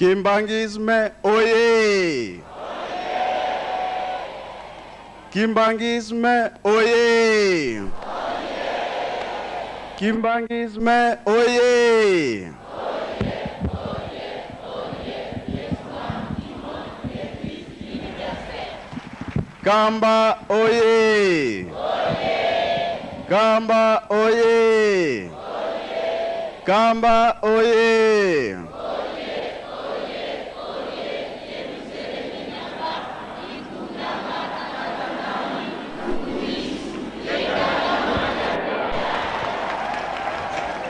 Kimbanguisme oye! Kimbanguisme oye! Kimbanguisme oye! Kamba oye! Kamba oye! Kamba oye!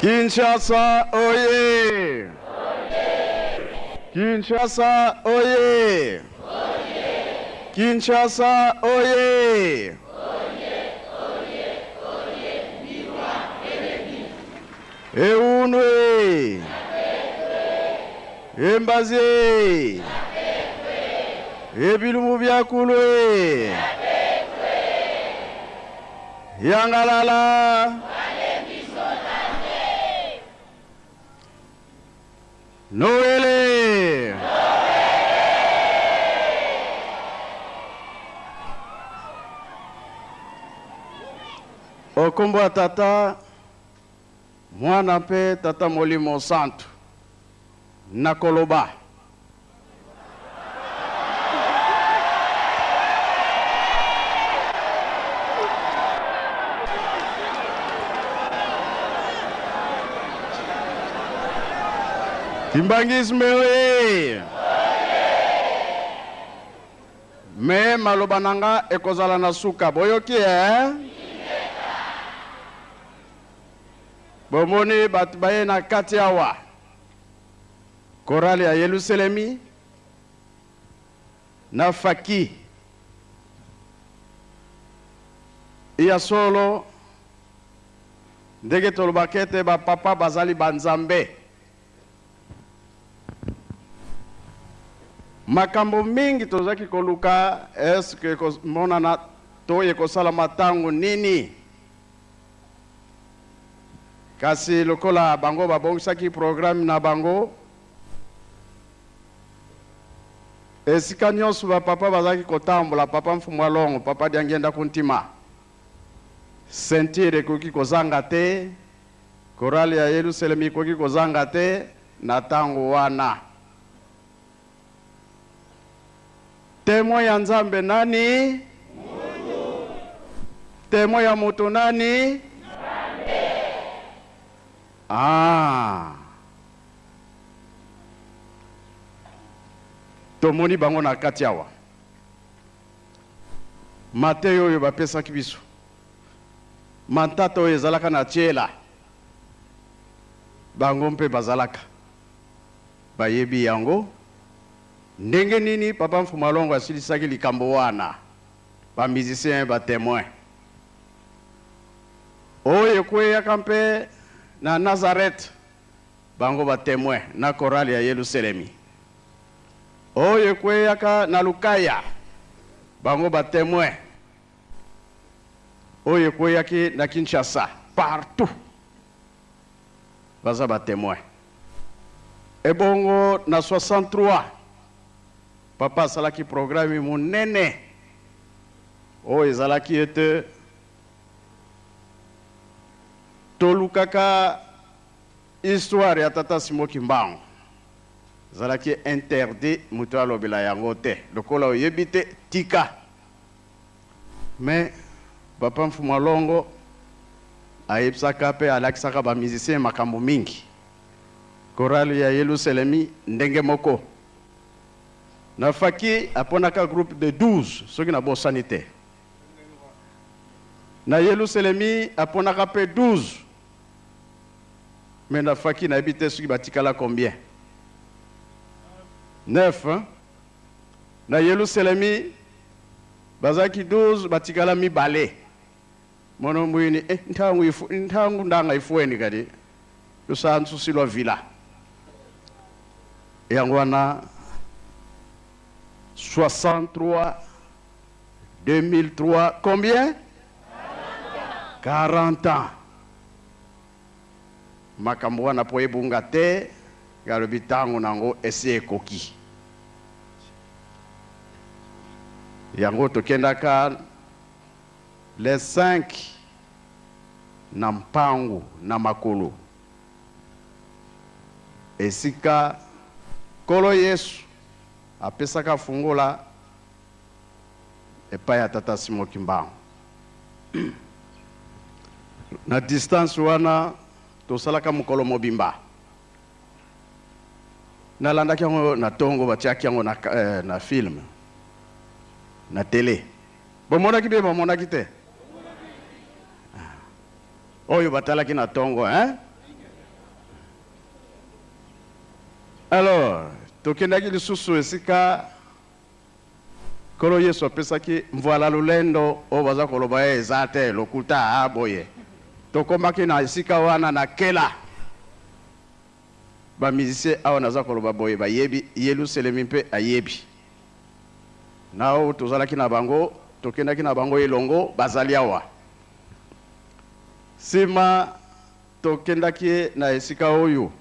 Kinshasa oye! Kinshasa oye! Kinshasa oye! Eunwe! Embaze! Ebilumu byakulwe! Yangalala! Noele! Okombo ya tata mwana mpe tata molimo santu nakoloba. Kimbanguisme oye! Me maloba na nga ekozala na suka, boyoki eh? Bomoni bato baye na kati awa, korale ya Yelusalemi na faki ya solo, ndenge tolobaka ete bapapa bazali banzambe. Makambo mingi tozalaki koluka, eske ekomonana to ekosalama ntango nini? Kasi lokola bango babongisaki programme na bango, esika nyonso bapapa bazalaki kotambola, papa Mfumu Alongo, papa Diangienda Kuntima, ceinture ekoki kozanga te, chorale ya Yelusalemi ekoki kozanga te na ntango wana. Temoin ya Nzambe nani? Temoin ya moto nani? Ah. Tomoni bango na kati awa. Mateyo oyo bapesaki biso, mantata oyo ezalaka na tiela, bango mpe bazalaka bayebi yango. Ndenge nini papa Mfumu Alongo asilisaki likambo wana? Ba musiciens ba temoins. Oyo ekweyaka mpe na Nazareth, bango ba temoins na chorale ya Yelusalemi. Oyo ekweyaka na Lukaya, bango ba temoins. Oyo ekweyaki na Kinshasa, partout baza ba temoins. Ebongo na 63 papa asalaki programme monene oyo ezalaki ete tolukaka histoire ya tata Simon Kimbangu. Ezalaki interdit moto alobela yango te, lokola oyebi te tika. Mais papa Mfumu Alongo ayebisaka pe alakisaka ba musiciens makambo mingi. Chorale ya Yelusalemi ndenge moko. Na Faki aponaka groupe de 12 soki nabosani te. Na Yelusalemi aponaka pe 12. Mais na Faki nayebi te soki batikala combien. 9 hein? Na Yelusalemi bazalaki 12 batikala mibale. Mono mbwini eh, ntangu ifu, ntangu ndanga ifueni kadi lusansu silwa vila. Yango wana 63 2003 combien? 40 ans. Makambo wana po ebunga te. Ngai alobi ntango na yango esi ekoki. Yango tokendaka le 5 na mpangu na makolo esika Nkolo Yesu apesaka fungola epai ya Tata Simon Kimbangu. Na distance wana tosalaka mokolo mobimba. Nalandaki yango na tongo, batiaki yango na, eh, na film na tele. Bomonaki mpe bomonaki te? Oyo batalaki na tongo, hein? Alors, tokendaki lisusu esika Nkolo Yesu apesaki mvuala lolendo oyo baza koloba ye eza te lokuta a boye. Tokomaki na esika wana na Kela. Ba musiciens awa naza koloba boye bayebi, Yeluselemi mpe ayebi. Na oyo tozalaki na bango, tokendaki na bango elongo, bazali awa. Sima tokendaki na esika oyo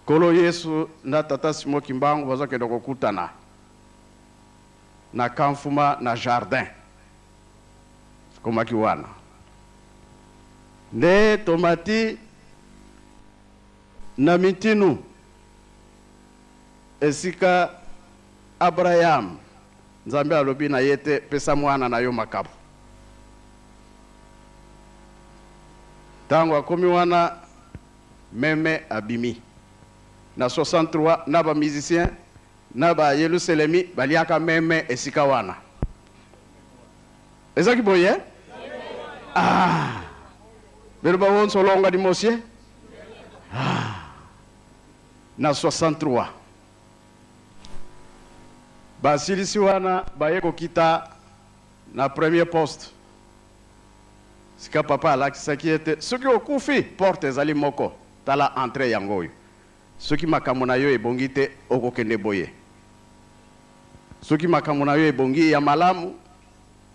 Nkolo Yesu na Tata Simon Kimbangu bazokende kokutana na Kamfuma na jardin. Tokomaki wana nde tomati na mitinu esika Abraham, Nzambe alobi na ye te pesa mwana na yo makabo. Tango akomi wana meme abimi na 63 na ba musiciens na ba Yeluselemi baliaka meme esika wana. Ezaki boye? Ah! Belo ba wonso longa di mosie? Ah! Na 63 basilisi wana baye kokita na premier poste. Sika papa alakisaki ete soki okufi porte ezali moko, tala entree yango oyo. Soki makambo na yo ebongi te okokende boye. Soki makambo na yo ebongi ya malamu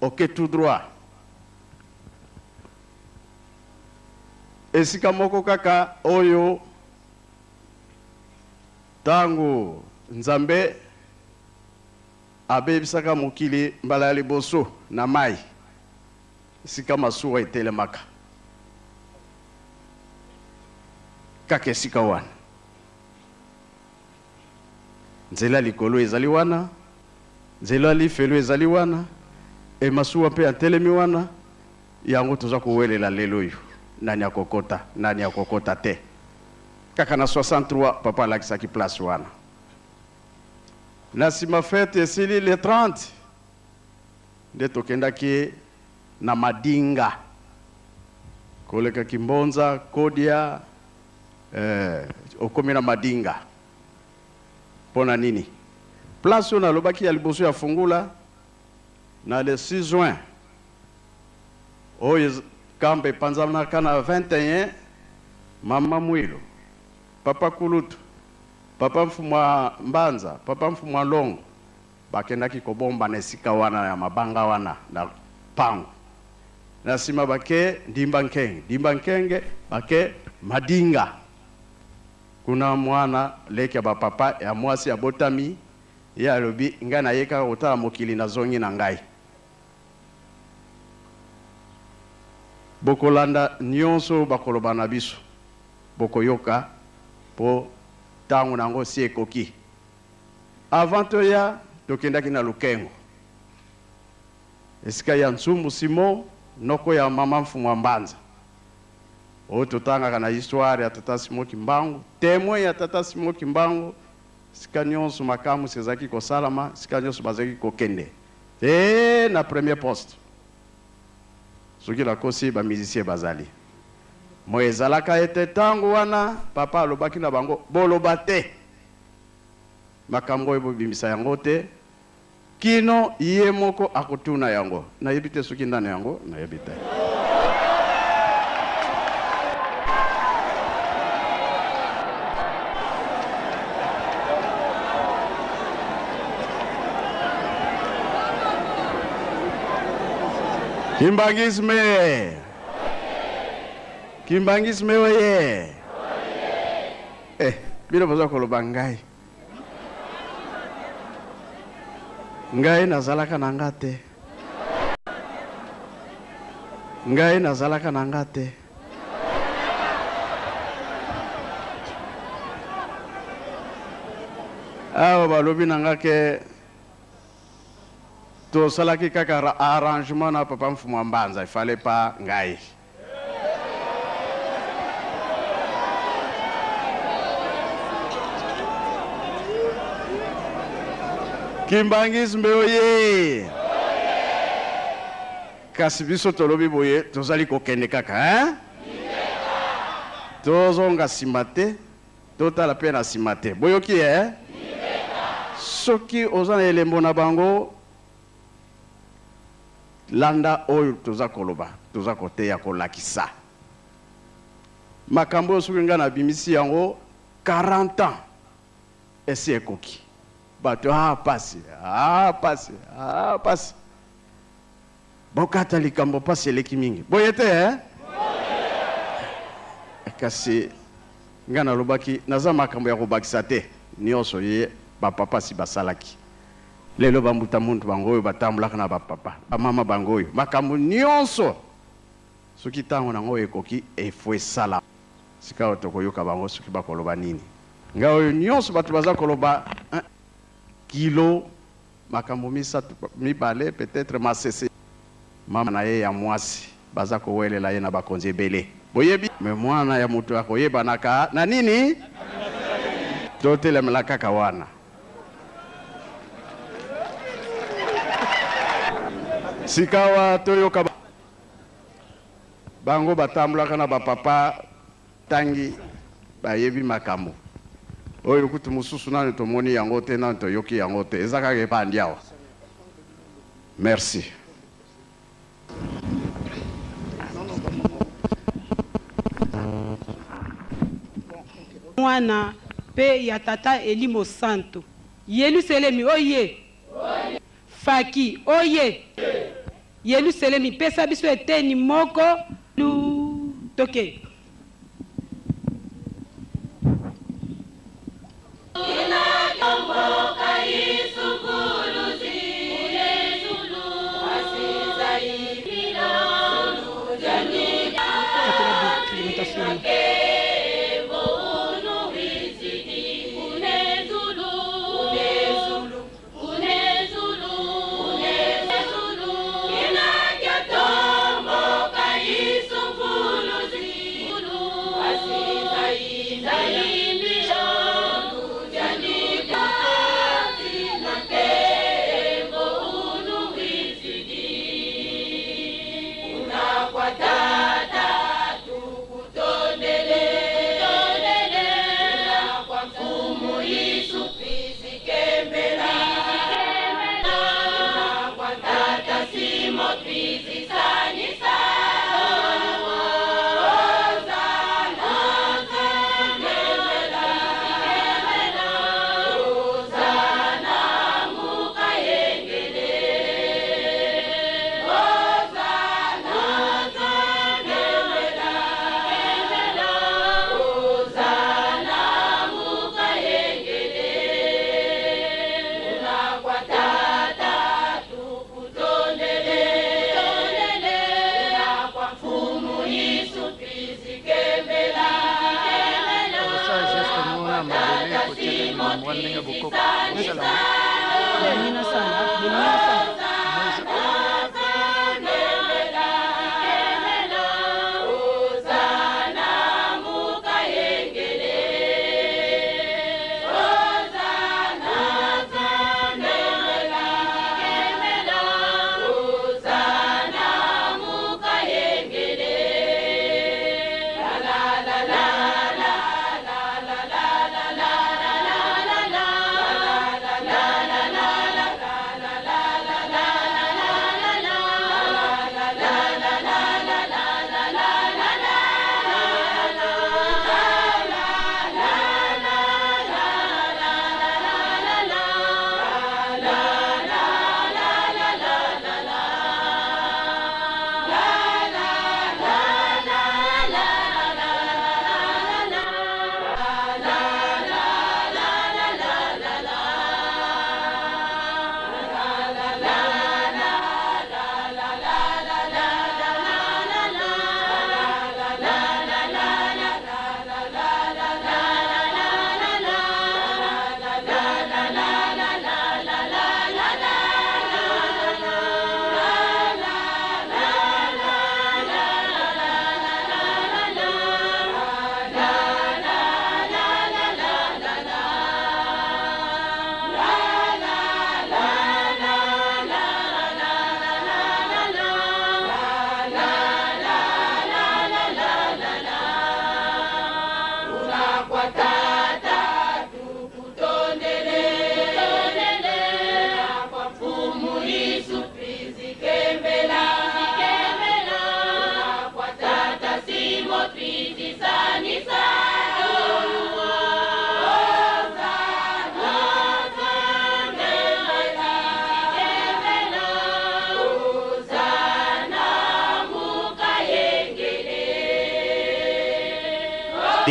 oke tout droit. Esika moko kaka oyo tango Nzambe abebisaka mokili mbala ya liboso na mayi, esika masuwa etelemaka, kaka esika wana. Nzela likolo ezali wana, nzela lifelo ezali wana, e masuwa mpe atelemi wana. Yango toza kowelela lelo oyo, nani akokota, nani akokota te. Kaka na 63 papa alakisaki place wana. Na sima fete esili le 30 nde tokendaki na Madinga koleka Kimbonza, Kodia, eh, okomi na Madinga. Pona nini? Place oyo nalobaki ya liboso ya fungula na le 6 juin oyo kampa epanzanaka na 21 mama Mwilu, papa Kulutu, papa Mfumua Mbanza, papa Mfumua Longo bakendaki kobombana esika wana ya mabanga wana na pango. Na sima bake Ndimba Nkenge, Ndimba Nkenge bake Madinga. Kuna mwana leki ya ba papa ya mwasi abotami, ye alobi ngai naye kaka kotala mokili nazongi na ngai. Bokolanda nionso oyo bakoloba na biso, bokoyoka po tango na yango esi ekoki. Avant toya, tokendaki na Lukengo, esika ya Nsumbu Simon, noko ya mama Mfumua Mbanza, oyo totangaka na histoire ya tata Simon Kimbangu, temoin ya tata Simon Kimbangu, esika nionso makamwisi ezalaki kosalama, esika nionso bazalaki kokende tee na premier poste. Soki nakosi, ba musiciens bazali. Moye ezalaka ete tango wana papa alobaki na bango, boloba te makambo oyo, bobimisa yango te kino ye moko akotuna yango. Nayebi te soki nani yango, nayebi te. Kimbanguisme! Kimbanguisme oye! Bino boza koloba ngai. Ngai nazalaka na nga te. Ngai nazalaka na nga te. Awa balobi na nga ke tosalaki kaka arrangement na papa Mfumu wa Mbanza, il fallait pas ngai. Kimbanguisme oye! Kasi biso tolobi boye, tozali kokende kaka, hein? Tozonga nsima te, totala mpe na nsima te. Boyoki, eh? Soki oza na elembo na bango, Landa oyo toza koloba, toza koteya, kolakisa. Makambo oyo soki ngai nabimisi yango 40 ans esi ekoki. Bato ah pasi, ah pasi, ah pasi. Bokata likambo pasi eleki mingi. Boye te eh? Kasi ngai nalobaki naza makambo ya kobakisa te, nionso ye ba papa si basalaki. Lelo ba mbuta muntu bango oyo batambolaka na ba papa, ba mama bango oyo, makambo nionso soki tango nango ekoki il faut esalama. Sikawa tokoyoka bango soki bakoloba nini. Nga oyo nionso batu baza koloba hein kilo makambo misatu mibale peut etre masese mama na ye ya muasi baza kowelela ye na bakonzi ebele boyebi mais muana ya mutu akoyebanaka na nini? Totelemela kaka wana. Sikawa toyoka bango batambolaka na ba papa tangi bayebi makambo oyo kutu mosusu nanu tomoni yango te nanu toyoki yango te eza kaka ebandi awa merci. Mwana, mpe ya Tata Elimo Santu. Yeluselemi oye! Faki oye! Yeluselemi pesa biso eteni moko toke.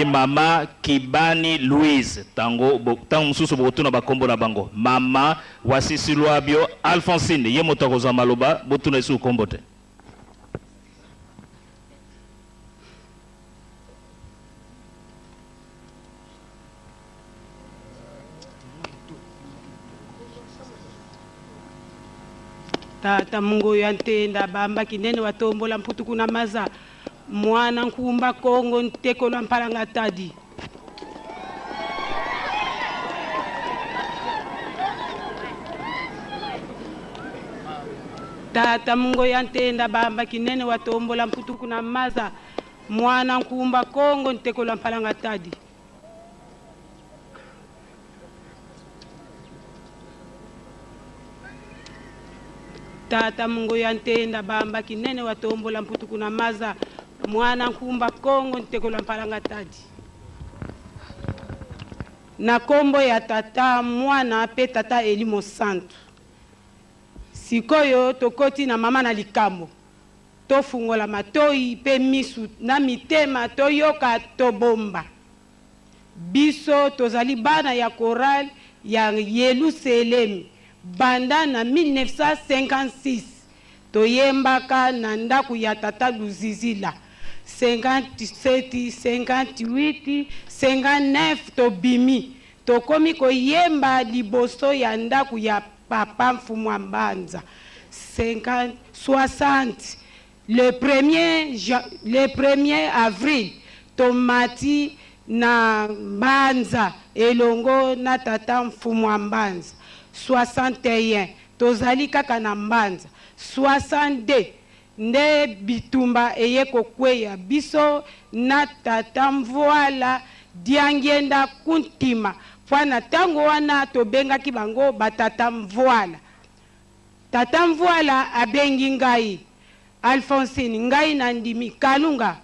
Mama Kibani Louise, tango bo, tango mosusu bokotuna bakombo na bango. Mama Wasisi Lwabio Alphonsine, ye moto akozwa maloba, botuna lisusu kombo te. Tata mungoyo ya ntenda bamba kinene watombola mputu kuna maza mwana nkumba kongo ntekolo mpalanga tadi. Tata mungoyo ya ntenda bamba kinene watombola mputu kuna maza mwana nkumba kongo ntekolo mpalanga tadi. Tata mungoyo ya ntenda bamba kinene watombola mputu kuna maza mwana nkumba kongo ntekolo mpalanga tadi. Na kombo ya tata mwana pe tata elimo santu. Sikoyo tokoti na mama na likambo. Tofungola matoi pe misu na mitema toyoka tobomba. Biso tozali bana ya chorale ya Yelusalemi banda na 1956 toyembaka na ndako ya tata Luzizila. 57, 58, 59 tobimi tokomi koyemba liboso ya ndako ya papa Mfumu Mbanza. 50, 60 le 1er avril tomati na Mbanza elongo na tata Mfumu Mbanza. 61 tozali kaka na Mbanza. 62 nde bitumba eye kokweya biso na tata Mvuala Diangienda Kuntima. Pwana tango wana tobengaki bango batata Mvuala. Tata Mvuala abengi ngai Alphonsine, ngai na ndimi Kalunga,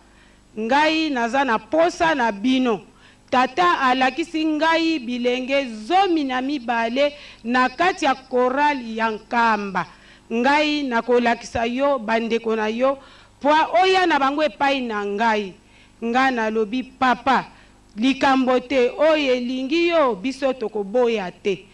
ngai naza na posa na bino. Tata alakisi ngai bilenge 12 na kati ya chorale ya Nkamba. Ngai nakolakisa yo bandeko na yo po oya na bango epai na ngai. Nga nalobi papa, likambo te oyo elingi yo biso tokoboya te.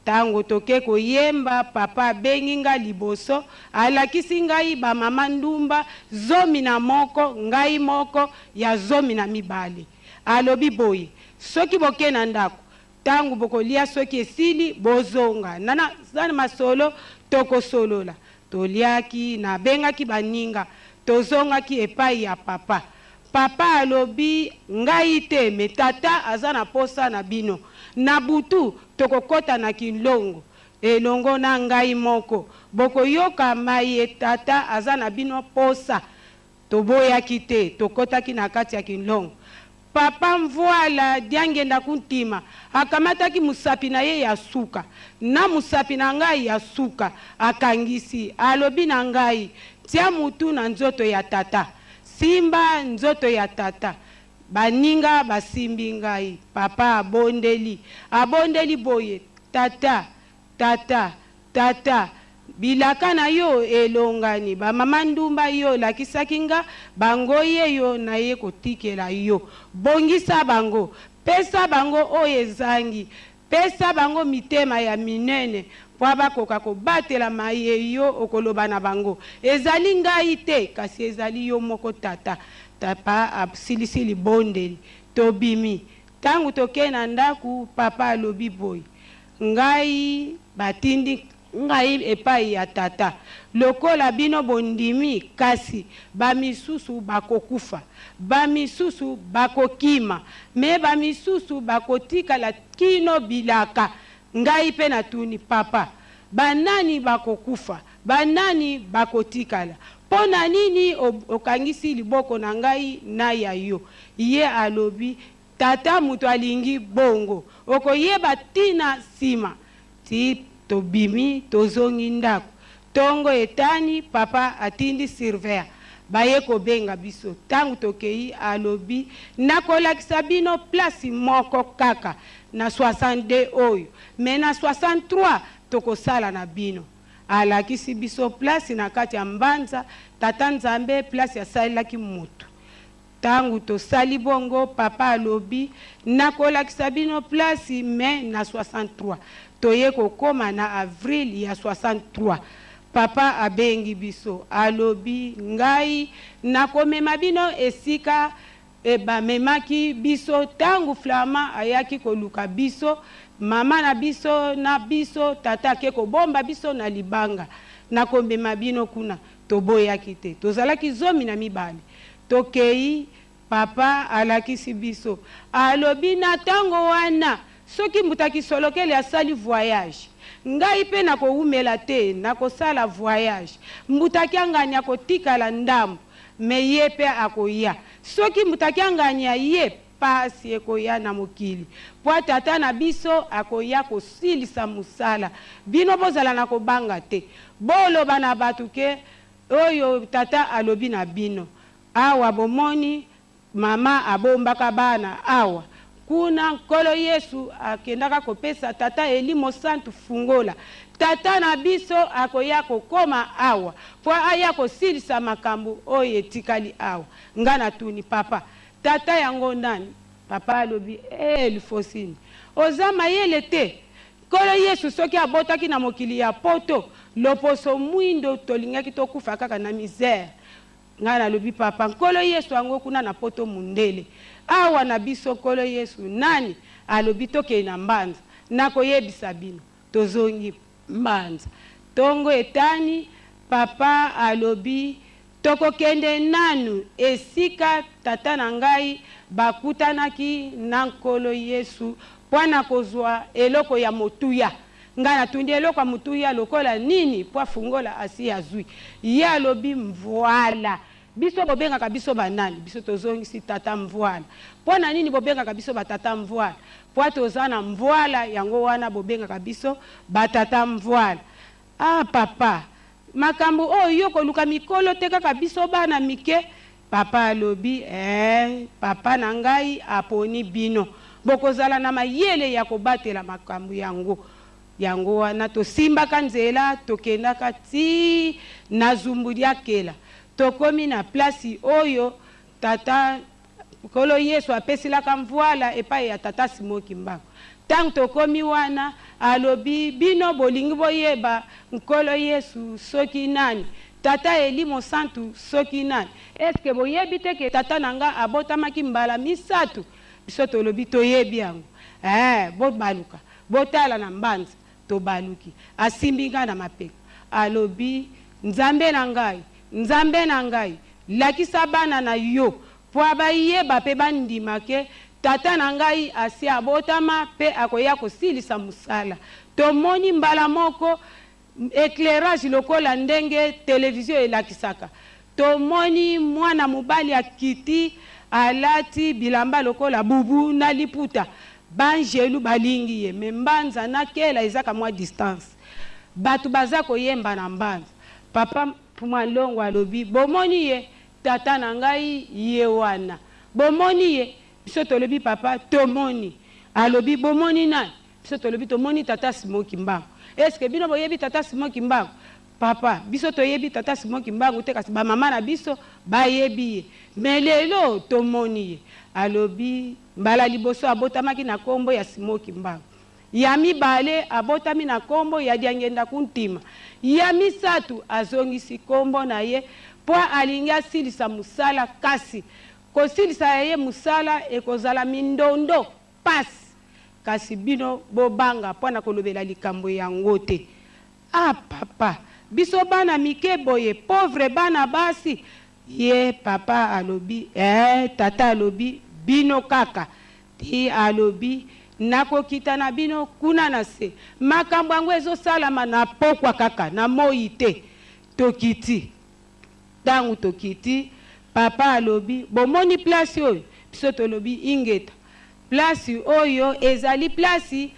Tango toke koyemba, papa abengi nga liboso, alakisi ngai ba mama ndumba 11, ngai moko ya 12. Alobi boye, soki boke na ndako, tango bokolia soki esili, bozonga. Nana, na masolo, tokosolola. Toliaki, nabengaki baninga, tozongaki epai ya papa. Papa alobi ngai te, me tata aza na posa na bino. Na butu, tokokota na kinlongo, elongo na ngai moko. Bokoyoka maye tata aza na bino posa. Toboyaki te, tokotaki na kati ya kinlongo. Papa Mvuala Diangienda Kuntima akamataki musapi na ye ya suka na musapi na ngai ya suka, akangisi, alobi na ngai, tia mutu na nzoto ya tata, simba nzoto ya tata. Baninga basimbi ngai, papa abondeli, abondeli boye, tata, tata, tata, bilaka na yo elongani, ba mama ndumba yo lakisaki nga, bango ye yo na ye kotikela yo. Bongisa bango, pesa bango oyo ezangi, pesa bango mitema ya minene, po bakoka kobatela maye yo okoloba na bango. Ezali ngai te, kasi ezali yo moko tata. Tapa asilisi libondeli, tobimi. Tango tokei na ndako, papa alobi boye, ngai batindi ngai epai ya tata, lokola bino bondimi, kasi bamisusu bakokufa, bamisusu bakokima, me bamisusu bakotikala kino bilaka. Ngai pe natuni papa, banani bakokufa, banani bakotikala? Mpo na nini okangisi liboko na ngai na ya yo? Ye alobi, tata moto alingi bongo, okoyeba tina nsima. Ti tobimi, tozongi ndako. Tongo etani, papa atindi surveillant baye kobenga biso. Tango tokei, alobi, nakolakisa bino place moko kaka na 62 oyo, me na 63 tokosala na bino. Alakisi biso place na kati ya Mbanza, tata Nzambe place asalelaki motu. Tango tosali bongo, papa alobi, Nakolakisa bino place mai na 63. Toye kokoma na avril ya 63. Papa abengi biso, alobi, Ngai nakomema bino esika bamemaki biso tango Flamand ayaki koluka biso, mama na biso na biso, tata ake kobomba biso na libanga. Nakomema bino kuna. Toboyaki te. Tozalaki 12. Tokeyi, papa alakisi biso. Alobi, na tango wana, soki Mbuta Kisolokele asali voyage, ngai pe nakowumela te, nakosala voyage. Mbuta Kiangani akotikala ndambo, mais ye pe akoya. Soki Mbuta Kiangani aye, pasi ekoya na mokili, po tata na biso akoya kosilisa mosala. Bino bozala na kobanga te. Boloba na bato ke oyo tata alobi na bino. Awa bomoni mama abombaka bana awa. Kuna Nkolo Yesu akendaka kopesa tata Elimo Santu fungola. Tata na biso akoya kokoma awa po aya kosilisa makambo oyo etikali awa. Nga natuni papa, tata yango nani? Papa alobi, Eh Lufosini, oza mayele te. Nkolo Yesu soki abotaki na mokili ya poto, loposo mwindo, tolingaki tokufa kaka na misère. Ngai nalobi, Papa, Nkolo Yesu yango kuna na poto mundele. Awa na biso Nkolo Yesu nani? Alobi, tokei na Mbanza, nakoyebisa bino. Tozongi Mbanza. Tongo etani, papa alobi, tokokende nanu esika tata na ngai bakutanaki na Nkolo Yesu mpo na kozwa eloko ya motuya. Ngai natundi, eloko ya motuya lokola nini? Mpo afungola asi azwi. Ye alobi, mvuala. Biso bobengaka biso banani? Biso tozongisi, tata mvuala. Mpo na nini bobengaka biso batata mvuala? Mpo toza na mvuala, yango wana bobengaka biso batata mvuala. Ah papa, makambo oyo yo koluka mikolo te, kaka biso bana mike. Papa alobi, eh, papa na ngai aponi bino, bokozala na mayele ya kobatela makambo yango. Yango wana tosimbaka nzela, tokendaka ti na Zumbudiakela. Tokomi na plasi oyo tata Nkolo Yesu apesilaka mvuala epai ya tata Simon Kimbangu. Tango tokomi wana, alobi, bino bolingi boyeba Nkolo Yesu soki nani? Tata Elimo Santu soki nani? Est-ce que boyebi te ke tata na nga abotamaki mbala misato? Biso tolobi toyebi yango. Eh, bobaluka, botala na mbanza. Tobaluki. Asimbi nga na mapeka. Alobi, Nzambe na ngai, Nzambe na ngai, lakisa bana na yo, po bayeba pe bandima ke tata na ngai asi abotama pe akoya kosilisa mosala. Tomoni mbala moko eclairage lokola ndenge television elakisaka. Tomoni mwana mobali akiti, alati bilamba lokola bubu na liputa. Banjelu balingi ye, mais mbanza na kela ezaka mwa distance. Bato baza koyemba na mbanza. Papa Malongo alobi, bomoni ye? Tata na ngai ye wana. Bomoni ye? Biso tolobi, papa, tomoni. Alobi, bomoni nani? Biso tolobi, tomoni tata Simon Kimbangu. Est-ce que bino boyebi tata Simon Kimbangu? Papa, biso toyebi tata Simon Kimbangu te, kasi ba mama na biso bayebi ye. Mais lelo tomoni ye. Alobi, mbala liboso abotamaki na kombo ya Simon Kimbangu. Ya mibale abotami na kombo ya Diangenda Kuntima. Ya misato azongisi kombo na ye po alingi asilisa mosala, kasi kosilisa ya ye mosala ekozala mindondo, pasi. Kasi bino bobanga po na kolobela likambo yango te. Ah papa, biso bana mike boye, pauvre bana basi. Ye papa alobi, eh, tata alobi, bino kaka. Ti alobi, nakokita na bino kuna na se. Makambo yango ezosalama na pokwa kaka, na moi te. Tokiti. Tango tokiti, papa alobi, bomoni place oyo? Biso tolobi, ingeta. Place oyo ezali place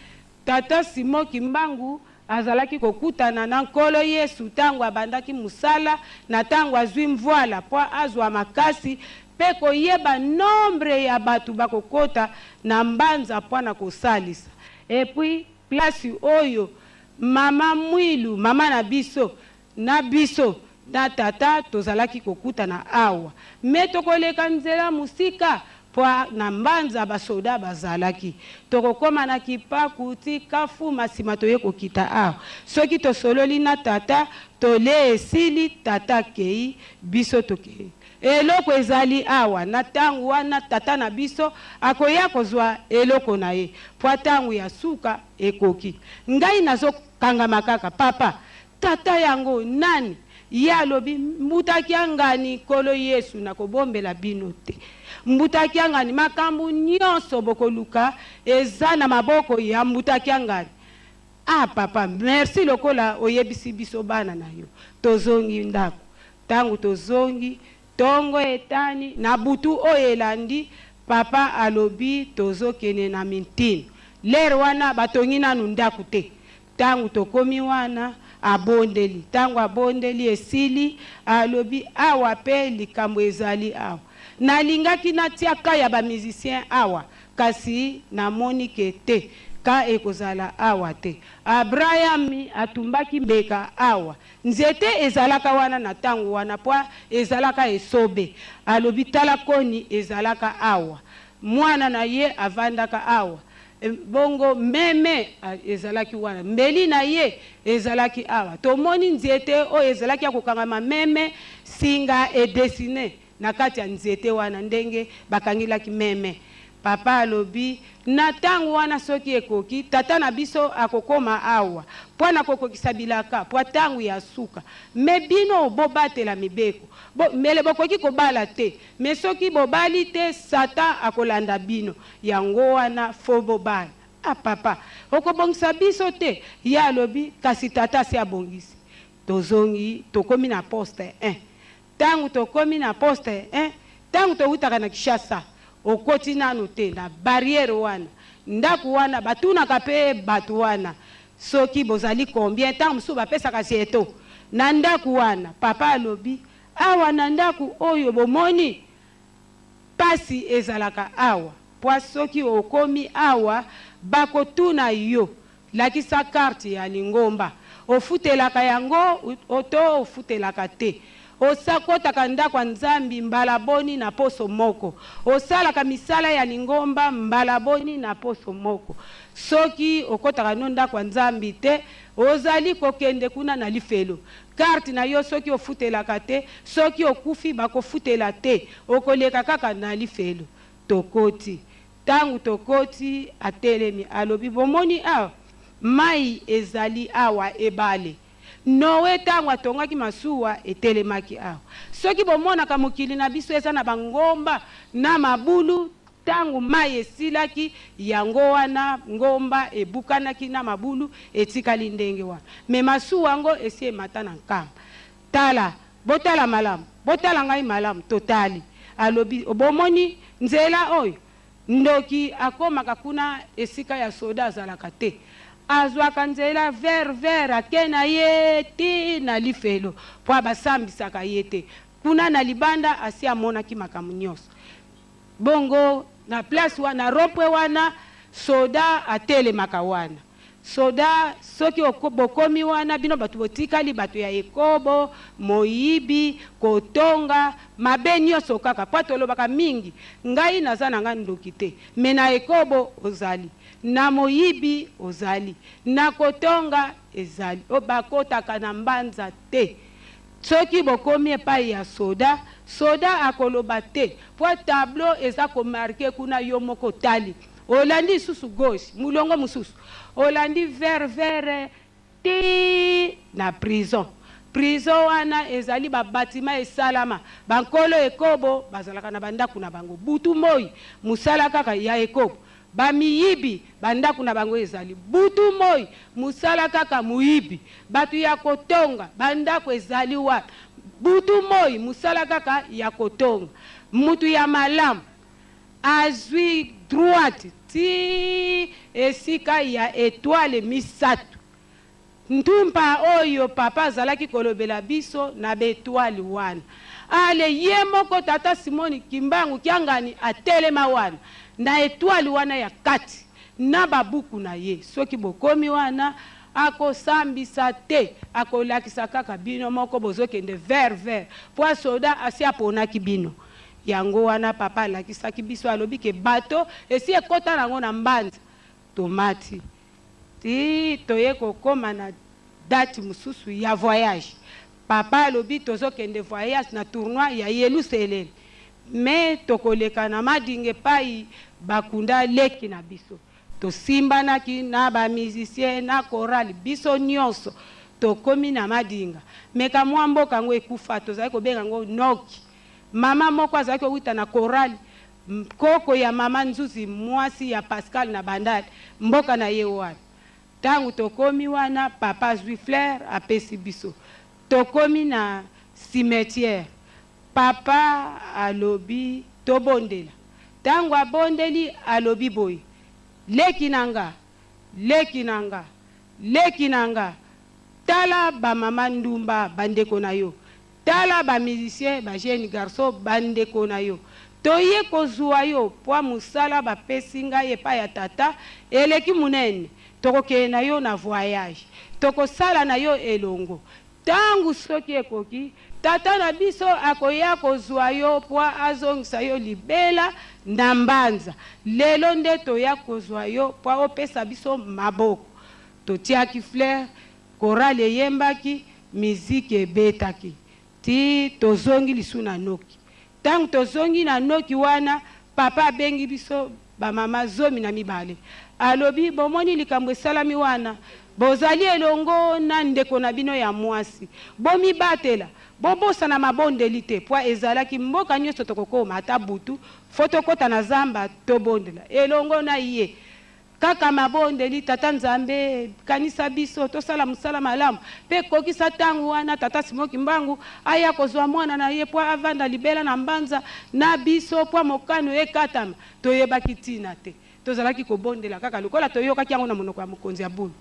tata Simon Kimbangu azalaki kokutana na Nkolo Yesu tango abandaki mosala, na tango azwi mvuala po azwa makasi pe koyeba nombre ya bato bakokota na mbanza po na kosalisa. Et puis place oyo mama Mwilu, mama na biso, na biso. Na tata tozalaki kokutana awa, me tokoleka nzela mosika po na Mbanza basoda bazalaki. Tokokoma na Kipaku ti Kafuma, sima toye kokita awa. Soki tosololi na tata, tole esili, tata akei, biso tokei. Eloko ezali awa, na tango wana tata na biso akoya kozwa eloko na ye, po tango ya suka ekoki. Ngai nazo kangama kaka, papa, tata yango nani? Ye alobi, Mbuta Kiangani, Nkolo Yesu, nakobombela bino te. Mbuta Kiangani, makambo nyonso bokoluka eza na maboko ya Mbuta Kiangani. Ah papa, merci lokola oyebisi biso bana na yo. Tozongi ndako. Tango tozongi, tongo etani, na butu oyo elandi, papa alobi tozokende na Mintino. L'heure wana batongi nanu ndako te. Tango tokomi wana, abondeli. Tango abondeli esili, alobi awa pe likambo ezali awa. Nalingaki natia cas ya ba musiciens awa, kasi namoni ke te, cas ekozala awa te. Abraham atumbaki mbeka awa. Nzete ezalaka wana na tango wana po ezalaka esobe. Alobi tala koni ezalaka awa. Mwana na ye avandaka awa. Bongo meme ezalaki wana, mbeli na ye ezalaki awa. Tomoni nzete oyo ezalaki ya kokangama meme, singa e dessiner na kati ya nzete wana ndenge bakangelaki meme. Papa alobi, Na tango wana soki ekoki, tata na biso akokoma awa mpo na kokokisa bilaka mpo tango ya suka. Mais bino bobatela mibeko. Bo, mbele bokoki kobala te. Mais soki bobali te, Satan akolanda bino. Yango wana faut bobala. Ah papa, okobongisa biso te? Ye alobi, kasi tata asi abongisi. Tozongi, tokomi na poste un. Tango tokomi na poste un, tango towutaka na Kinshasa, okoti nanu te na barrière wana. Ndaku wana batunaka pe batu wana soki bozali combien, tango mosusu bapesaka jeton na ndaku wana. Papa alobi, Awa na ndaku oyo bomoni pasi ezalaka awa pwa soki okomi awa bako tuna yo lakisa carte ya lingomba ofutelaka yango to ofutelaka te osakotaka ndako ya nzambi mbala boni na poso moko osalaka misala ya lingomba mbala boni na poso moko soki okotaka no ndako ya nzambi te ozali kokende kuna na lifelo. Carte na yo soki ofutelaka te, soki okufi bakofutela te, okoleka kaka na lifelo. Tokoti. Tango tokoti, atelemi, alobi, Bomoni awa? Mayi ezali awa, ebale. Noe tango atongaki masuwa, etelemaki awa. Soki bomonaka mokili na biso eza na bangomba na mabulu, Tango mayi esilaki, yango wana ngomba ebukanaki na mabulu etikali ndenge wana. Mais masuwa yango esi emata na nkamba. Tala, botala malamu, botala ngai malamu. Totali. Alobi, Bomoni nzela oyo? Ndoki akomaka kuna esika ya soda azalaka te. Azwaka nzela vers vers ake na ye ti na lifelo po basambisaka ye te. Kuna na libanda asi amonaki makambo nionso. Bongo na place wana, na rond point wana, soda atelemaka wana. Soda, soki bokomi wana, bino batu botikali, batu ya ekobo, moyibi, kotonga, mabe nioso kaka. Po tolobaka mingi, ngai naza na ngai ndoki te, mais na ekobo ozali, na moyibi ozali, na kotonga ezali. Bakotaka na mbanza te. Soki bokomi epayi ya soda, soda akoloba te po tableau eza ko marquer kuna yo moko otali. Olandi lisusu gauche, mulongo mosusu, olandi vert vert tii na prison. Prison wana ezali ba batiment esalama, ba nkolo ekobo bazalaka na ba ndaku na bango butu moyi, musala kaka ya ekobo. Ba miyibi ba ndaku na bango ezali butu moyi musala kaka moyibi batu ya kotonga ba ndaku ezali wapi butu moyi musala kaka ya kotonga mutu ya malamu azui droite ti esika ya etoile misatu Ntumpa oyo papa azalaki kolobela biso na b'etoiles wana. Ale ye moko tata Simoni Kimbangu Kiangani atelema wana na etoile wana ya kati na ba buku na ye. Soki bokomi wana, Akosambisa te, akolakisa kaka bino moko bozokende vers vers po soda asi aponaki bino. Yango wana papa alakisaki biso, alobi ke bato esi ekota nango na Mbanza. Tomati ti toye kokoma na date mosusu ya voyage. Papa alobi tozokende voyage na tournoi ya Yelusalemi, me tokoleka na Madinga epai bakunda leki na biso. Tosimbanaki na ba musiciens na chorale, biso nyonso tokomi na Madinga. Meka mwa mboka yango ekufa, tozalaki kobenga yango Noki. Mama moko azalaki kowuta na chorale, koko ya mama Nzuzi, mwasi ya Pascal na Bandal, mboka na ye wana. Tango tokomi wana, papa azwi fleur apesi biso. Tokomi na cimetière, papa alobi tobondela. Tango abondeli alobi boye, leki na nga, leki na nga, leki na nga, tala ba mama ndumba bandeko na yo, tala ba musiciens ba jeune garçon bandeko na yo, toye kozwa yo po mosala bapesi ngai epai ya tata eleki monene, tokokende na yo na voyage, tokosala na yo elongo. Tango soki ekoki, tata na biso akoya kozwa yo po azongisa yo libela na Mbanza. Lelo nde toya kozwa yo po opesa biso maboko. Totiaki fleur, chorale eyembaki, miziki ebetaki ti tozongi lisu na Noki. Tango tozongi na Noki wana, papa abengi biso bamama 12. Alobi, bomoni likambo esalami wana, bozali elongo na ndeko na bino ya mwasi, bomibatela, bobosana mabondeli te, po ezalaki mboka nyonso tokokoma ata butu, fo tokota na zamba tobondela elongo na ye. Kaka mabondeli, Tata Nzambe, kanisa biso, tosala mosala malamu, pe kokisa tango wana Tata Simon Kimbangu aya kozwa mwana na ye po avanda libela na Mbanza na biso, po mokano ekatama. Toyebaki tina te, tozalaki kobondela kaka lokola toyokaki yango na monoko ya mokonzi ya bulu.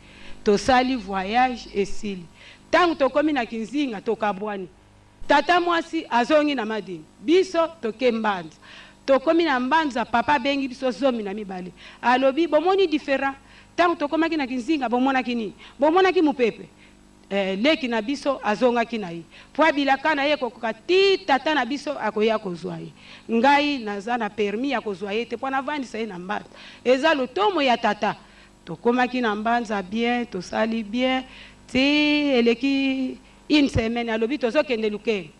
Tosali voyage esili. Tango tokomi na Kinzinga, tokabwani. Tata mwasi azongi na Madinga, biso toke Mbanza. Tokomi na Mbanza, papa abengi biso 12. Alobi, bomoni different? Tango tokomaki na Kinzinga, bomonaki nini? Bomonaki mopepe? Leki na biso azongaki na ye po abilaka na ye ekokoka ti tata na biso akoya kozwa ye. Ngai naza na permis ya kozwa ye te po navandisa ye na Mbanza. Eza lotomo ya tata. Tokomaki na Mbanza bien, tosali bien ti eleki une semaine, alobi tozokende Lukengo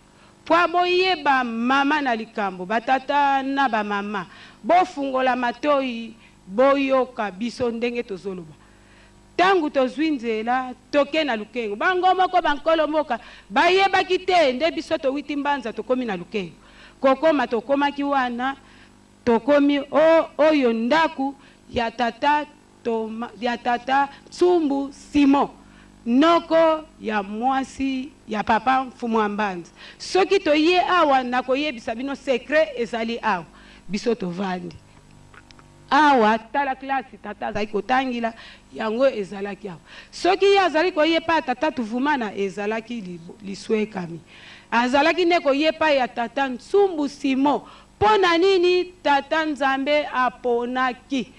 po boyeba mama na likambo. Batata na bamama, bofungola matoi, boyoka biso ndenge tozoloba. Tango tozwi nzela toke na Lukengo, bango moko bankolo mboka bayebaki te nde biso towiti Mbanza tokomi na Lukengo. Kokoma tokomaki wana, tokomi oyo ndaku ya tata Toma, ya tata Tsumbu Simon, noko ya mwasi ya papa Mfumu wa Mbanza. Soki toye awa nakoyebisa bino secret ezali awa. Biso tovandi awa, tala classe tata azali kotangila, yango ezalaki awa. Soki ye azali koya epai ya tata Tuvumana, ezalaki liswekami. Azalaki nde koya epai ya tata Ntsumbu Simon. Mpo na nini tata Nzambe aponaki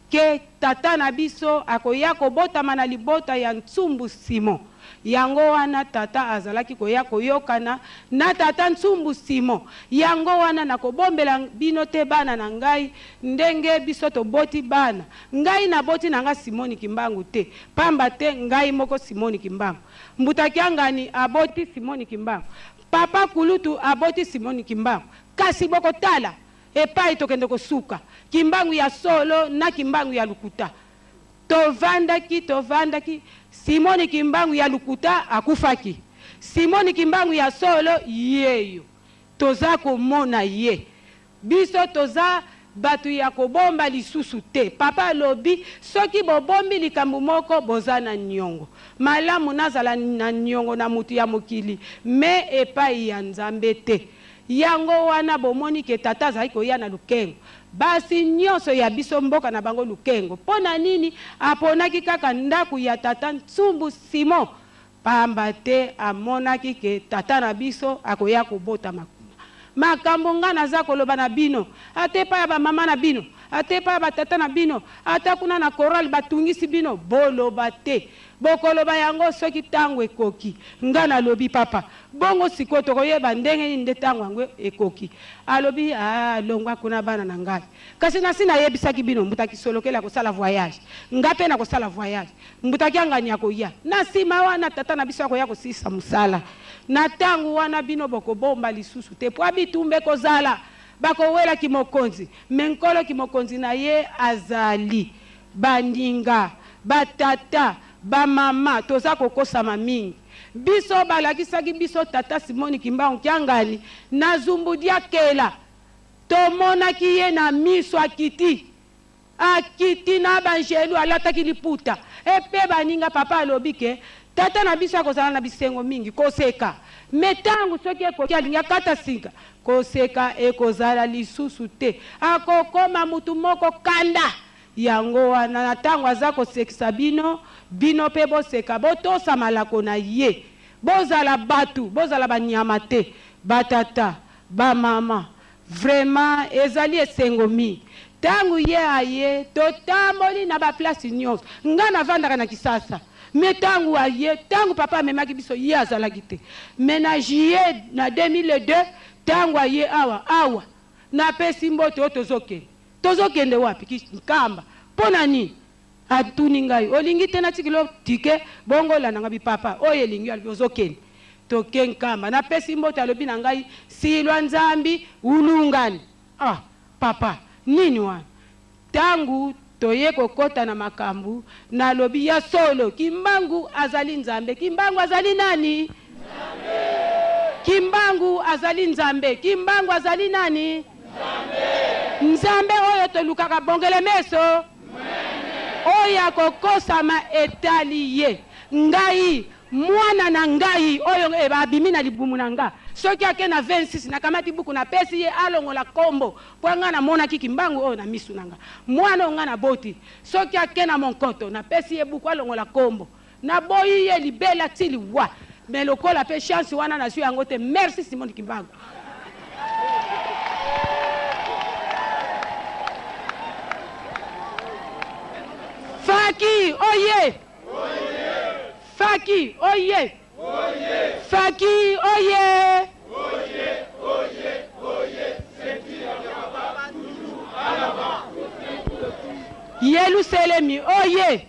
ke tata na biso akoya kobotama na libota ya Ntsumbu Simon? Yango wana tata azalaki koya koyokana na tata Ntsumbu Simon. Yango wana nakobombela bino te bana na ngai ndenge biso toboti bana. Ngai naboti na nga Simoni Kimbangu te, pamba te ngai moko Simoni Kimbangu. Mbuta Kiangani aboti Simoni Kimbangu. Papa Kulutu aboti Simoni Kimbangu. Kasi bokotala epai tokende kosuka, Kimbangu ya solo na Kimbangu ya lokuta. Tovandaki, tovandaki, Simoni Kimbangu ya lokuta akufaki. Simoni Kimbangu ya solo yeyo. Toza komona ye. Biso toza bato ya kobomba lisusu te. Papa alobi, soki bobombi likambo moko, boza na niongo. Malamu nazala na niongo na mutu ya mokili, mais epai ya Nzambe te. Yango wana bomoni ke tata azali koya na Lukengo. Basi nyonso ya biso mboka na bango Lukengo. Mpo na nini aponaki kaka ndako ya tata Ntsumbu Simon? Pamba te amonaki ke tata na biso akoya kobotama kuna. Makambo nga naza koloba na bino, ata epai ya ba mama na bino, ata epai ya batata na bino, ata kuna na chorale batungisi bino, boloba te. Bokoloba yango soki tango ekoki. Nga nalobi, Papa, bongo sikoyo tokoyeba ndenge nini nde tango yango ekoki? Alobi, Ah, longwa kuna bana na ngai. Kasi nasi nayebisaki bino, Mbuta Kisolokele akosala voyage. Nga pe nakosala voyage. Mbuta Kiangani akoya. Na sima wana, tata na biso akoya kosilisa mosala. Na tango wana bino bokobomba lisusu te, po bitumba ekozala. Bakowela kimokonzi, mais Nkolo kimokonzi na ye azali. Baninga, ba tata, ba mama toza kokosama mingi. Biso balakisaki biso tata Simoni Kimbangu Kiangani na Zumbudiakela. Tomonaki ye na miso akiti. Akiti na b'angelu alataki liputa. Epe baninga papa alobi ke tata na biso akozala na bisengo mingi koseka. Mais tango soki ekoki alingi akata singa koseka ekozala lisusu te. Akokoma mutu moko kanda. Yango wana na tango aza kosekisa bino, bino pe boseka, botosa malako na ye. Bozala batu, bozala ba nyama te. Ba tata, ba mama, vraiment ezali esengo mingi. Tango ye aye, totamboli na ba place nionso. Nga navandaka na Kisasa, mais tango aye, tango papa amemaki biso, ye azalaki te. Mais na juillet na 2002, tango aye awa, awa, napesi mbote oyo tozokende. Tozokende wapi? Ki Nkamba. Mpo na nini? Atuni ngai, olingi te natikela yo ticket bongo olanda ngai? Papa, oyo elingi yo. Alobi, ozokende. Toke Nkamba. Napesi mbote, alobi na ngai, Silwa Nzambi ulungani. Ah, papa, nini wana? Tango toye kokota na makambo, nalobi, ya solo, Kimbangu azali Nzambe. Kimbangu azali nani? Nzambe. Kimbangu azali Nzambe. Kimbangu azali nani? Nzambe. Nzambe oyo tolukaka bongele meso. Oyo akokosama etali ye. Ngai, mwana na ngai oyo abimi na libumu na nga, soki ake na 26, nakamati buku napesi ye alongola kombo, po nga namonaki Kimbangu oyo na misu na nga. Mwana oyo nga naboti, soki ake na monkoto, napesi ye buku alongola kombo. Naboyi ye libela ti liwa. Mais lokola pe chance wana nazui yango te, merci Simon Kimbangu. Faki oye! Faki oye! Faki oye! Yeluselemi oye!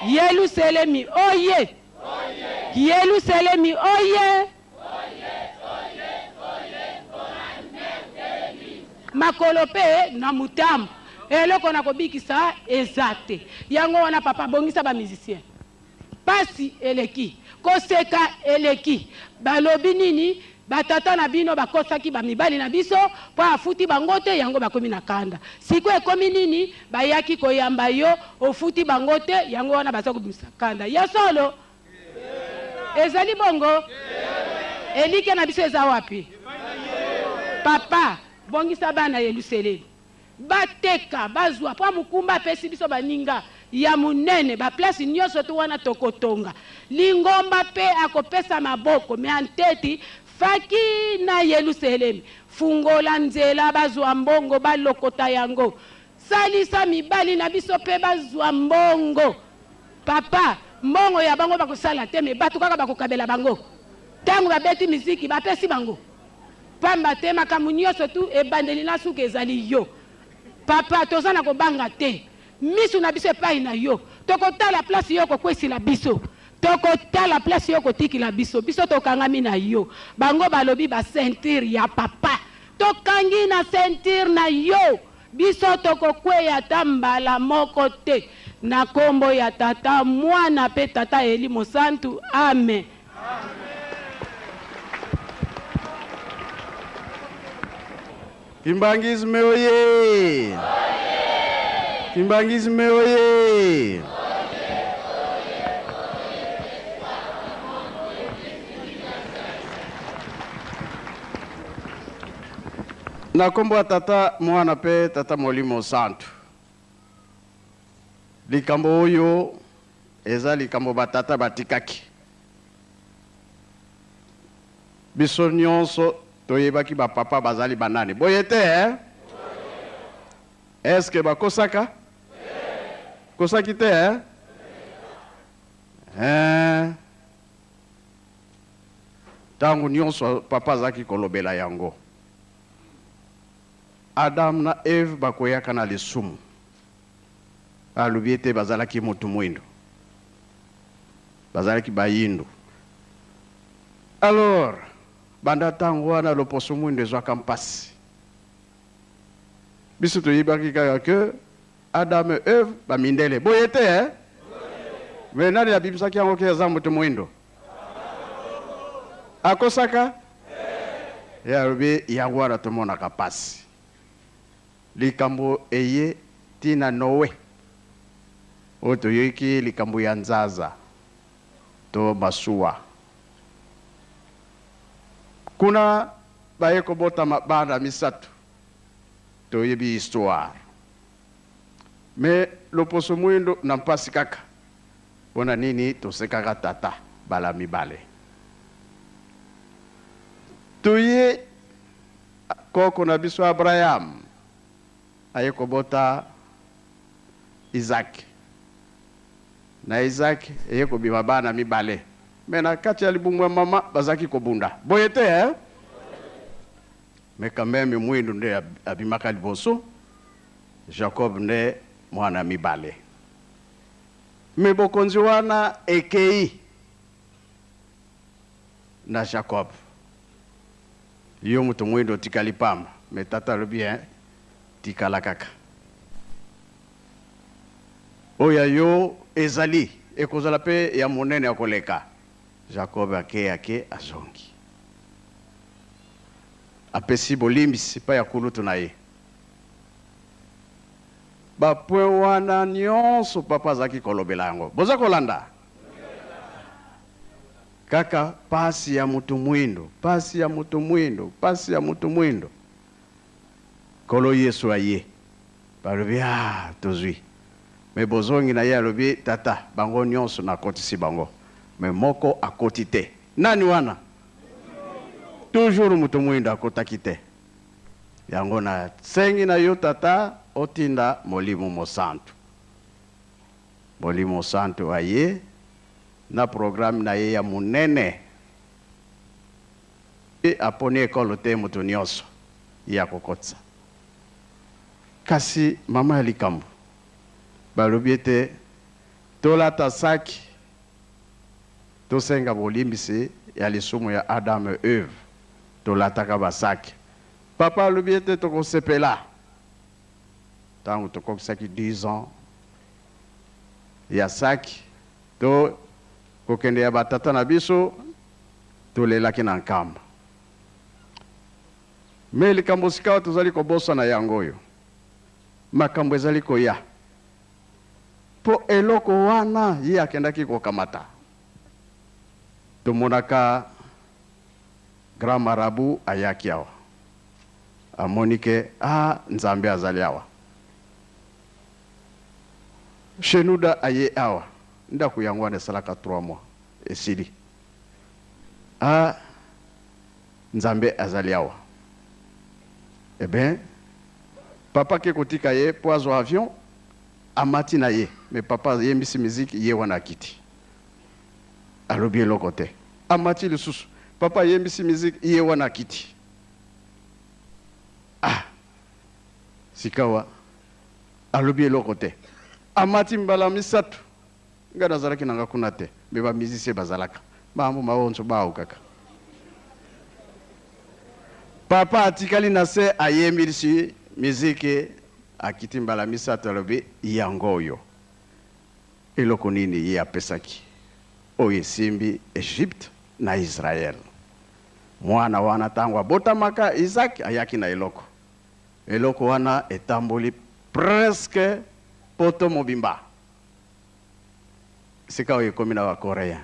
Yeluselemi oye! Yeluselemi oye! Makolo pe na mutambu. Eloko na kobikisa eza te. Yango wana papa bongisa ba musiciens. Pasi eleki. Koseka eleki. Balobi nini? Ba tata na bino bakosaki ba mibali na biso po afuti bango te yango bakomi na kanda. Sikoyo ekomi nini? Bayaki koyamba yo ofuti bango te yango wana baza kobimisa kanda. Ya solo? Ezali bongo? Elikya na biso eza wapi? Papa, bongisa bana Yeluselemi. Bateka, bazua, po mokumba apesi biso baninga ya munene, ba place nioso tout wana tokotonga. Lingomba pe akopesa maboko, mais en tete, Faki na Yeluselemi, fungola nzela bazua mbongo balokota yango. Salisa mibali na biso pe bazua mbongo. Papa, mbongo ya bango bakosala te, mais batu kaka bakokabela bango. Tango babeti miziki, bapesi bango. Pamba te makambo nioso tout ebandeli na suka ezali yo. Papa toza na kobanga te. Misu na biso epayi na yo. Tokotala place yo okokwesila biso. Tokotala place yo okotikila biso. Biso tokangami na yo. Bango balobi ba ceinture ya papa. Tokangi na ceinture na yo. Biso tokokweya ata mbala moko te. Na kombo ya Tata, Mwana pe Tata Elimo Santu. Amen. Kimbanguisme oye! Kimbanguisme oye! Na kombo ya Tata, Mwana pe Tata Molimo Santu. Likambo oyo eza likambo ba tata batikaki. Biso nionso toyebaki ba papa bazali ba nani. Boye te eh? Est-ce que bakosaka? Kosaki te, hein? Hein? Ntango nyonso papa azalaki kolobela yango. Adam na Eve bakweyaka na lisumu. Alobi ete bazalaki moto mwindo. Bazalaki bayindo. Alors, banda ntango wana loposo mwindo ezwaka mpasi. Biso toyebaki kaka que Adam et Eve ba mindele. Boye te hein? Mais nani abimisaki yango ke aza moto mwindo? Akosaka? Ye alobi yango wana tomonaka pasi. Likambo eye ti na Noe oyo toyoki likambo ya nzaza to masuwa. Kuna baye kobotama bana misatu. Toyebi histoire. Mais loposo muindo na mpasi kaka. Pona nini tosekaka tata bala mibale. Toye koko na biso Abraham aye kobota Isaac. Na Isaac eye kobima bana mibale. Mais na kati ya libumu ya mama bazalaki kobunda. Boye te hein? Mais quand meme muindu nde abimaka liboso, Jacob nde mwana mibale. Mais bokonzi wana ekeyi na Jacob. Yo moto muindu otikali pamba. Mais tata alobi hein, tikala kaka. Oyo ya yo ezali, ekozala pe ya monene ya koleka. Jacob ake ake azongi. Apesi bolimbisi epai ya kulutu na ye. Ba points wana nionso papa azalaki kolobela yango. Boza kolanda? Kaka pasi ya mutu muindo, pasi ya mutu muindo, pasi ya mutu muindo. Nkolo Yesu aye. Balobi, ah, tozui. Mais bozongi na ye alobi, tata, bango nionso nakotisi bango. Mais moko akoti te. Nani wana? Toujours moto muindo akotaki te. Yango na sengi na yo tata otinda Molimo Mosantu. Molimo Santu aye na programme na ye ya munene. Ye aponi ekolo te moto nionso ye akokotisa. Kasi mama ya likambo balobi ete tolata saki Tosenga bolimbisi ya lisumu ya Adam et Eve. Tolataka ba sac. Papa alobi ete tokosepela tango tokokisaki 10 ans ya sac to kokende ya ba tata na biso tolelaki na Nkamba. Mais likambo sikawa tozali kobosana yango oyo. Makambo ezali koya. Mpo eloko wana ye akendaki kokamata. Tomonaka grand marabout ayaki awa. Amoni ke ah Nzambe azali awa. Shenouda aye awa. Ndaku yango wana esalaka trois mois esili. Ah Nzambe azali awa. Eh ben papa ake kotika ye po azwa avion, amati na ye mais papa ayembisi musique ye wana akiti. Alobi eloko te. Amati lisusu, papa ayembisi musique ye wana akiti. Ah! Sikawa alobi eloko te. Amati mbala misatu. Nga nazalaki na nga kuna te mais ba musiciens bazalaka. Mambo maonso bao kaka. Papa atikali na se ayembisi musique akiti mbala misatu alobi yango oyo. Eloko nini ye apesaki oyo esimbi Egypte na Israël? Mwana wana tango abotamaka Isaac ayaki na eloko. Eloko wana etamboli presque poto mobimba. Sika oyo ekomi na ba coreens.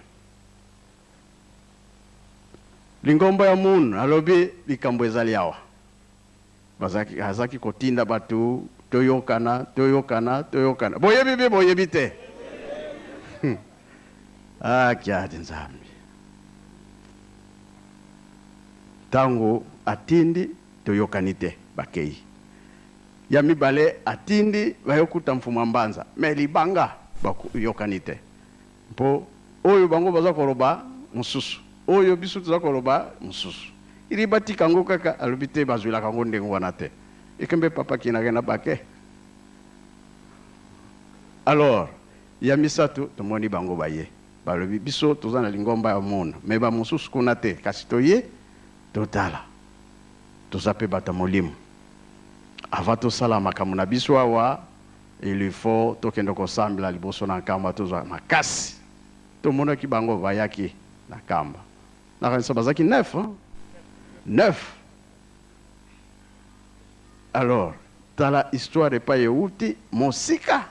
Lingomba ya Moon alobi likambo ezali awa. Bazalaki azalaki kotinda bato toyokana, toyokana, toyokana. Boyebi be boyebi te? Ah kiadi Nzambe. Tango atindi toyokani te, bakeyi. Ya mibale atindi bayokuta Mfumua Mbanza mais libanga bayokani te mpo oyo bango baza koloba mosusu, oyo biso toza koloba mosusu. Ili batika yango kaka, alobi te bazwilaka yango ndenge wana te. Ekembe papa kinake na bake. Alors ya misato tomoni bango baye balobi biso toza na lingomba ya mona mais ba mosusu kuna te, kasi toye totala toza pe bato ya molimo. Avant tosala makambo na biso awa, il faut tokende kosambela liboso na Nkamba tozwa makasi. Tomonaki bango bayaki na Nkamba. Nakanisa bazalaki 9, hein? 9. Alors, tala histoire epai euti mosika.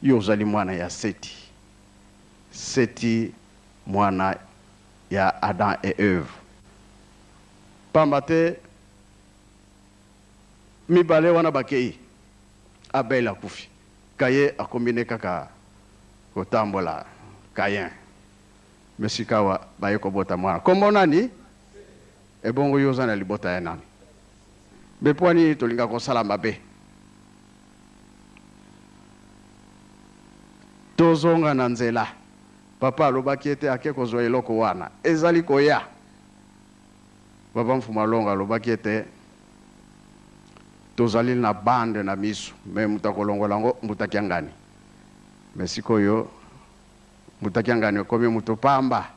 Yo ozali mwana ya Seti. Seti mwana ya Adam et Eve. Pamba te mibale wana bakei, Abel akufi, Caïn akomi ne kaka kotambola, Caïn. Mais sikawa baye kobota mwana. Kombo nani? Ebongo yo oza na libota ya nani? Mais pua nini tolingaka kosala mabe? Tozonga na nzela. Papa alobaki ete ake kozwa eloko wana. Ezali koya. Papa Mfumu Alongo alobaki ete tozali na bande na misu mais moto akolongola yango Mbuta Kiangani. Mais sikoyo Mbuta Kiangani okomi moto pamba.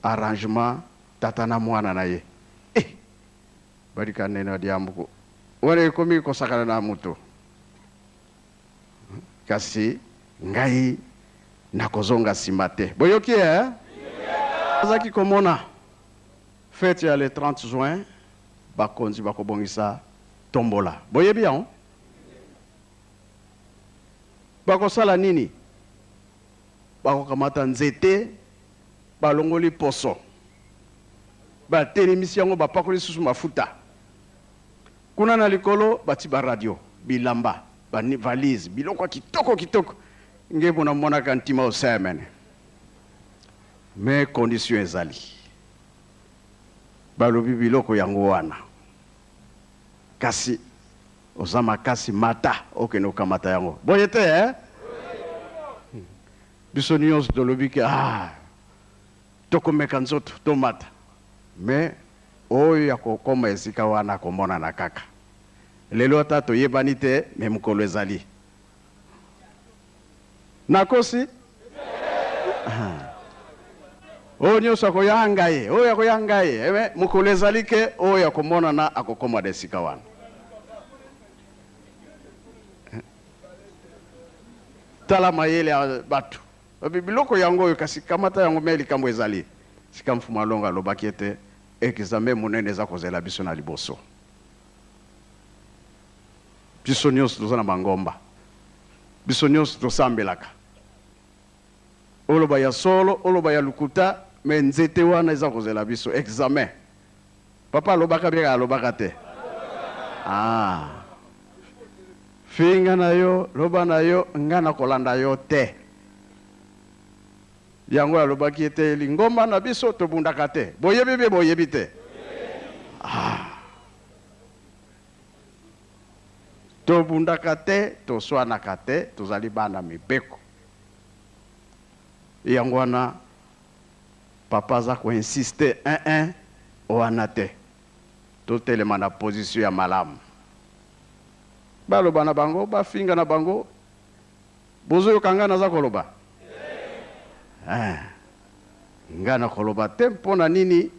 Arrangement tata na mwana na ye. Eh! Balika nene wa diambuku. Wana ekomi kosakana na moto. Kasi ngai nakozonga sima te. Boyoki eh? Nazalaki komona fete ya le 30 juin, bakonzi bakobongisa tombola. Boyebi yango? Bakosala nini? Bakokamata nzete, balongoli poso, batelemisi yango, bapakoli lisusu mafuta. Kuna na likolo bati ba radio, bilamba, ba valise, biloko ya kitoko kitoko. Nge mona monaka ntima osemene. Mais condition ezali. Balobi biloko yango wana. Kasi oza makasi mata okende kokamata yango. Boye te eh? Biso nionso tolobi ke ah tokomeka nzoto tomata. Mais oyo akokoma esika wana akomonana kaka. Lelo ata toyebani te mais mokolo ezali. Nakosi? Oyo nionso akoya ngai, oyo akoya ngai, eh, mais mokolo ezali ke oyo akomonana akokoma na esika wana. Tala mayele ya bato. Babi biloko yango oyo kasi kamata yango mais likambo ezali. Sika Mfumu Alongo alobaki ete examen monene eza kozela biso na liboso. Biso nionso toza na mangomba. Biso nionso tosambelaka. Oloba ya solo, oloba ya lokuta, mais nzete wana eza kozela biso examen. Papa alobaka bien alobaka te? Ah. Finga na yo, loba na yo, nga nakolanda yo te. Yango alobaki ete lingomba na biso tobundaka te. Boyebi be boyebi te? Ah. Tobundaka te, toswanaka te, tozali bana mibeko. Yango wana papa aza ko insister un un wana te. Totelema na position ya malamu. Baloba na bango, bafinga na bango. Bozoyoka nga naza koloba? Eh. Nga nakoloba te mpo na nini?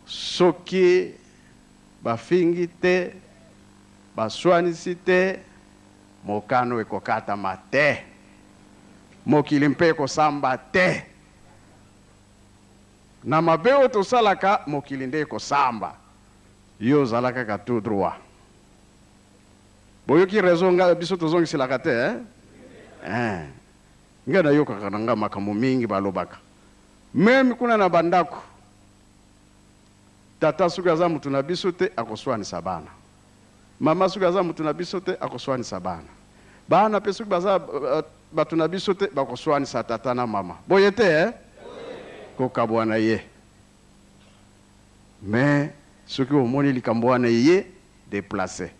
Soki bafingi te, baswanisi te, mokano ekokatama te. Mokili mpe ekosamba te. Na mabe oyo tosalaka, mokili nde ekosamba. Yo zala kaka tout droit. Boyoki raison nga biso tozongiselaka te eh? Eh. Nga nayokaka na nga makambo mingi balobaka. Meme kuna na ba ndako. Tata soki aza mutu na biso te akoswanisa bana. Mama soki aza mutu na biso te akoswanisa bana. Bana pe soki baza batu na biso te bakoswanisa tata na mama. Boye te eh? Kokabwana ye. Mais soki omoni likambo wana eye, deplacer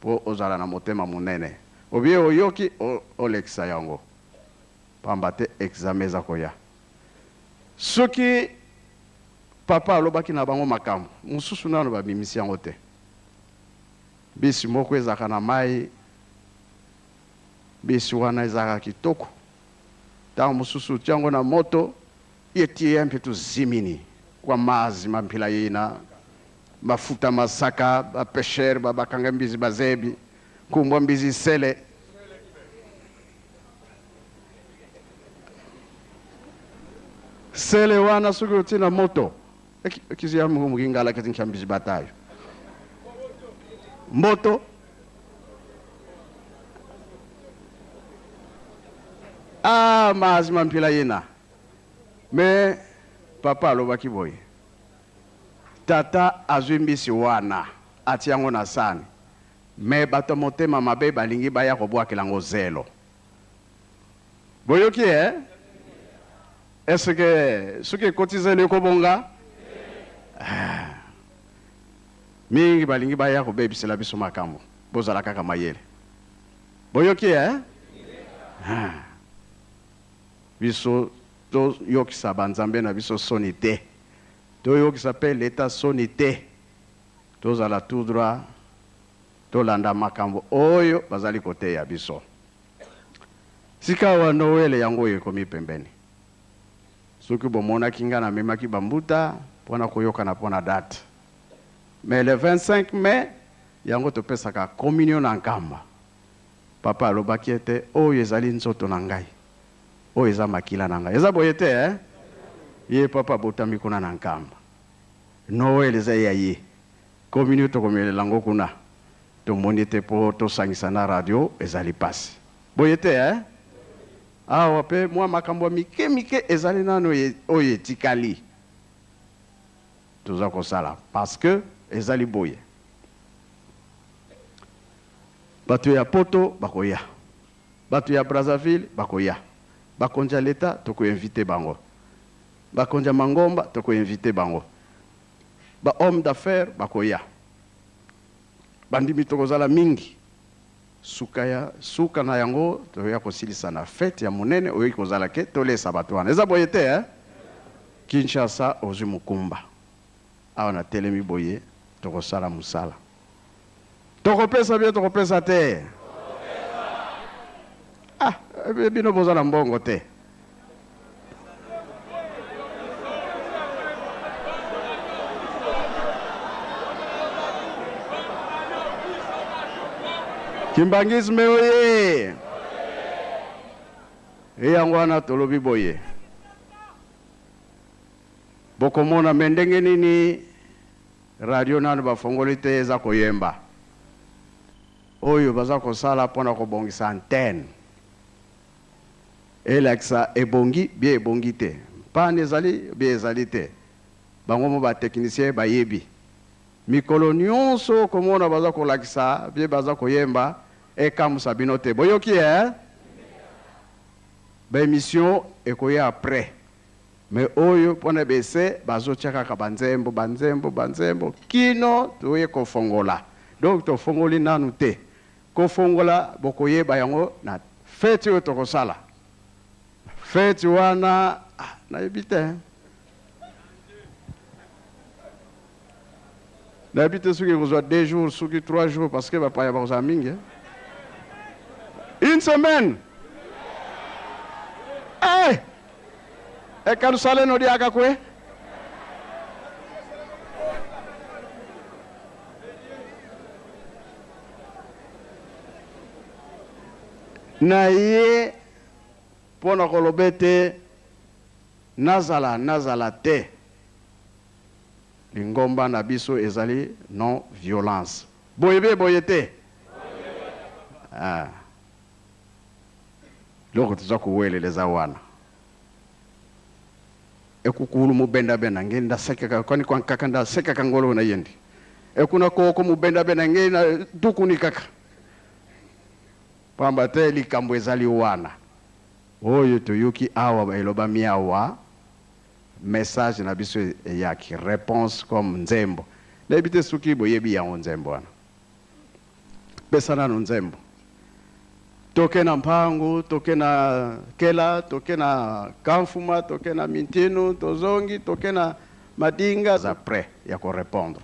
po ozala na motema monene. Ou bien oyoki olekisa yango. Pamba te examen eza koya. Soki papa alobaki na bango makambo mosusu nanu babimisi yango te. Mbisi moko ezalaka na mayi, mbisi wana ezalaka kitoko. Tango mosusu otia yango na moto, ye tie mpe tozimini kwa mazi ma mpila yina, mafuta masaka, ba pecheurs ba bakanga mbizi bazebi, kumbwa mbizi sele. Sele wana soki otie na moto, ekizi ya mungingala kezi nkambizi batayo. Mboto. Ah, mazi mampila yina. Mais papa alobaki boye. Tata azwi mbisi wana, atie yango na sani. Mais bato ya motema mabe balingi baya kobwakela yango zelo. Boyoki eh? Est-ce que soki ekoti zelo ekobonga? Ah. Mingi balingi baya kobebisela biso makambo. Bozala kaka mayele. Boyoki eh? Ah. Biso toyokisa ba nzambe na biso soni te. Toyokisa pe l'etat soni te. Tozala tout droit, tolanda makambo oyo bazali koteya biso. Sikawa Noele yango oyo ekomi pembeni. Soki bomonaki nga namemaki ba mbuta pona koyokana pona date. Mais le 25 mai yango topesaka communion na Nkamba. Papa alobaki ete oyo ezali nzoto na ngai, oyo eza makila na ngai. Eza boye te eh? Ye papa abotami kuna na Nkamba. Noël eza ya ye. Communion tokomelela yango kuna. Tomoni ete po tosangisa na radio ezali pasi. Boye te eh? Awa pe mwa makambo ya mike mike ezali nanu oyo etikali toza kosala parce que ezali boye. Bato ya poto bakoya, bato ya Brazzaville bakoya, bakonzi ya l'etat toko inviter bango. Bakonzi ya mangomba toko inviter bango. Ba hommes d'affaires bakoya. Bandimi tokozala mingi. Suka ya suka na yango toya kosilisa na fete ya monene oyo ekozala ke tolesa bato wana. Eza boye te hein? Kinshasa ozwi mokumba. Awa natelemi boye tokosala mosala. Tokopesa bien tokopesa te? Ah, bino boza na mbongo te. Kimbanguisme oye! Eyango wana tolobi boye. Bokomona me ndenge nini Radio nanu bafongoli te eza koyemba. Oyo baza kosala pona kobongisa antenne elakisa ebongi bien ebongi te. Panne ezali bien ezali te. Bango mo ba techniciens bayebi. Mikolo nionso okomona baza kolakisa bien baza koyemba ekamusa bino te. Boyoki eh? Ba emissions ekoya après. Mais oyo pona bese bazo tia kaka ba nzembo ba nzembo ba nzembo kino toye kofongola donc tofongoli nanu te kofongola bokoyeba yango na feti oyo tokosala feti wana ah, nayebi te nayebi te soki ekozwa 2 jours soki 3 jours parce que bapaya bakozala mingi eh? Une semaine eh! Ekalusale no diaka kwe na ye mpo na koloba ete nazala nazala te. Lingomba na biso ezali non violence. Boye be boye te? Ah. Loko toza kowelela eza wana. Ekukulu mubenda bena nge ndasekaka kwani kwa nkaka ndasekaka ngolo na yendi. Ekuna koko mubenda bena nge na dukuni kaka. Pamba te likambo ezali wana. Oyo toyoki awa elobami awa. Message na biso eyaki, reponse comme nzembo. Nayebi te soki boyebi yango nzembo wana. Pesa nanu nzembo. Toke na Mpangu, toke na Kela, toke na Kamfuma, toke na Mintinu, tozongi, toke na Madinga. Aza prêt ya ko repondre.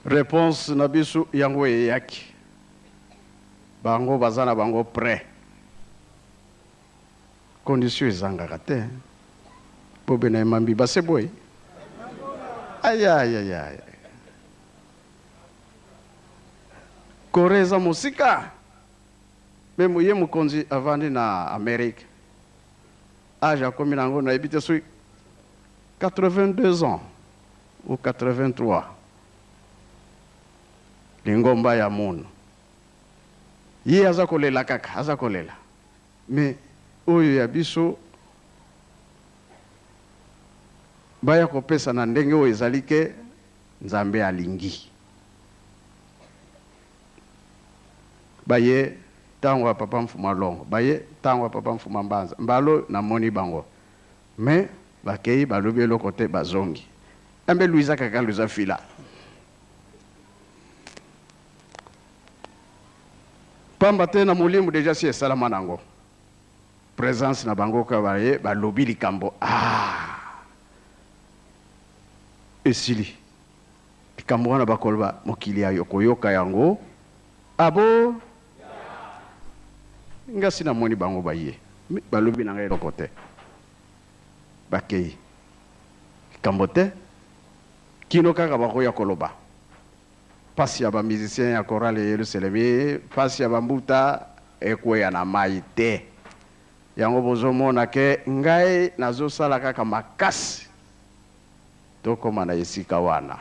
Réponse na biso yango eyaki. Bango baza na bango prêt. Condition ezangaka te. Bobe na emambi base boye. Aïe aïe aïe aïe. Corée eza mosika. Mais ye mokonzi avandi na Amérique. Âge akomi nango nayebi te soki 82 ans ou 83. Lingomba ya munu. Ye aza kolela kaka, aza kolela. Mais oyo ya biso Baya kopesa na ndenge oyo ezali ke Nzambe alingi. Baye tango ya papa Mfuma Longo, baye tango ya papa Mfuma Mbanza, mbala oyo namoni bango mais bakeyi balobi eloko te bazongi. Embe Luiza kaka Luiza fila. Pamba te na molimo dejà si esalama nango. Presence na bango kaka baye balobi likambo ah esili likambo wana bakoloba mokili ya koyoka yango abo nga si namoni bango baye mais balobi na ngai eloko te bakeyi likambo te kino kaka bakoya koloba pasi ya ba musiciens ya chorale ya Yelusalemi pasi ya ba mbuta ekweya na mayi te yango bozomona ke ngai nazosala kaka makasi tokoma na esika wana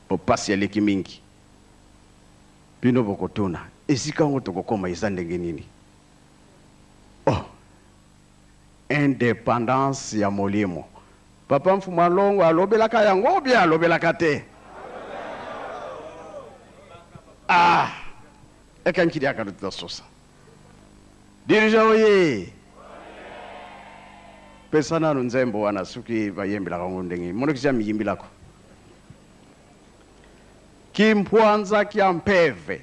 po pasi eleki mingi bino bokotuna esika yango tokokoma eza ndenge nini oh independance ya molimo papa Mfuma Longo alobelaka yango ou bien alobelaka te ah ekankili akaluta sosa dirigeant oye pesa nanu nzembo wana soki bayembelaka yango ndenge monokisi ya miyimbilako kimpwanza kya mpeve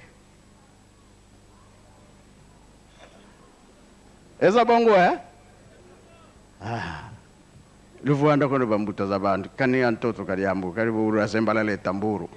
eza bongo eh? Ah. Luvuanda kono bambuta za bantu kani ya ntoto kali yambu kali buru asembalale tamburu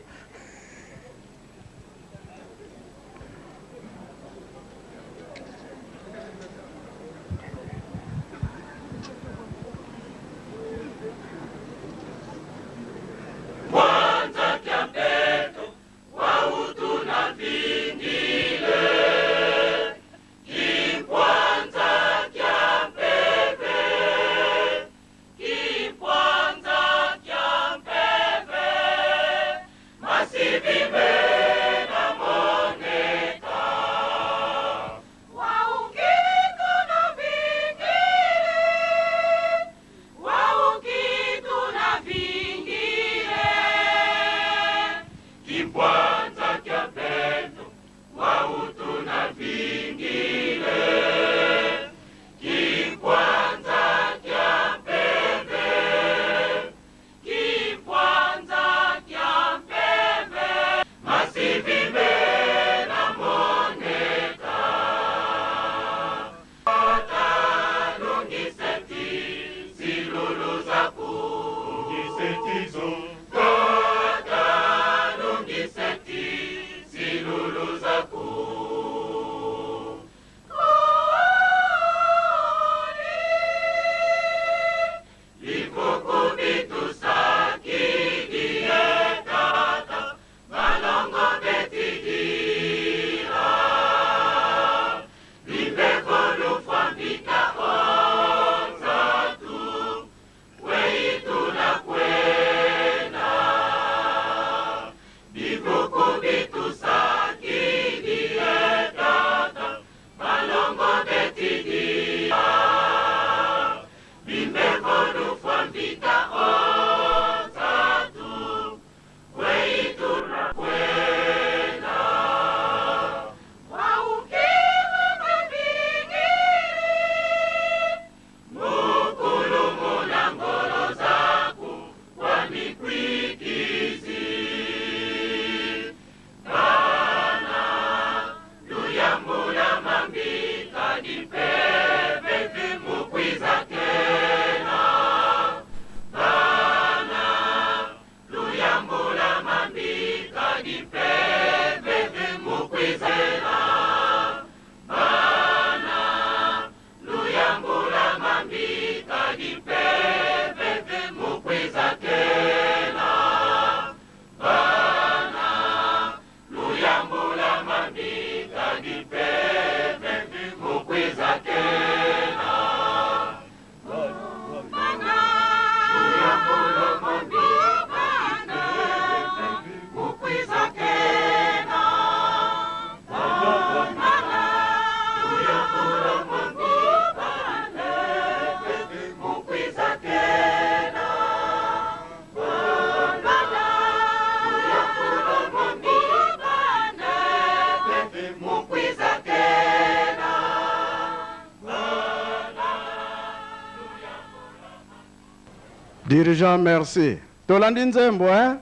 Dirigeant merci. Tolandi nzembo eh?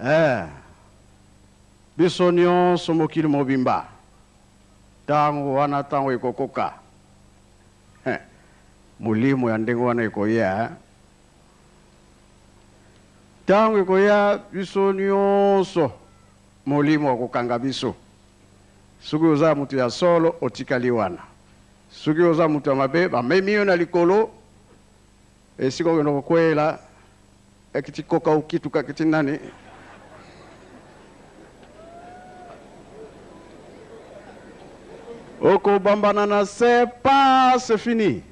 Eh. Biso nyonso mokili mobimba. Tango wana tango ekokoka. Eh. Molimo ya ndenge wana ekoya eh? Tango ekoya biso nyonso molimo akokanga biso. Soki oza moto ya solo otikali wana. Soki oza moto ya mabe bamemi yo na likolo esika okende kokweyela ekiti koka okituka kiti nani. Okobambana na se pa c'est fini.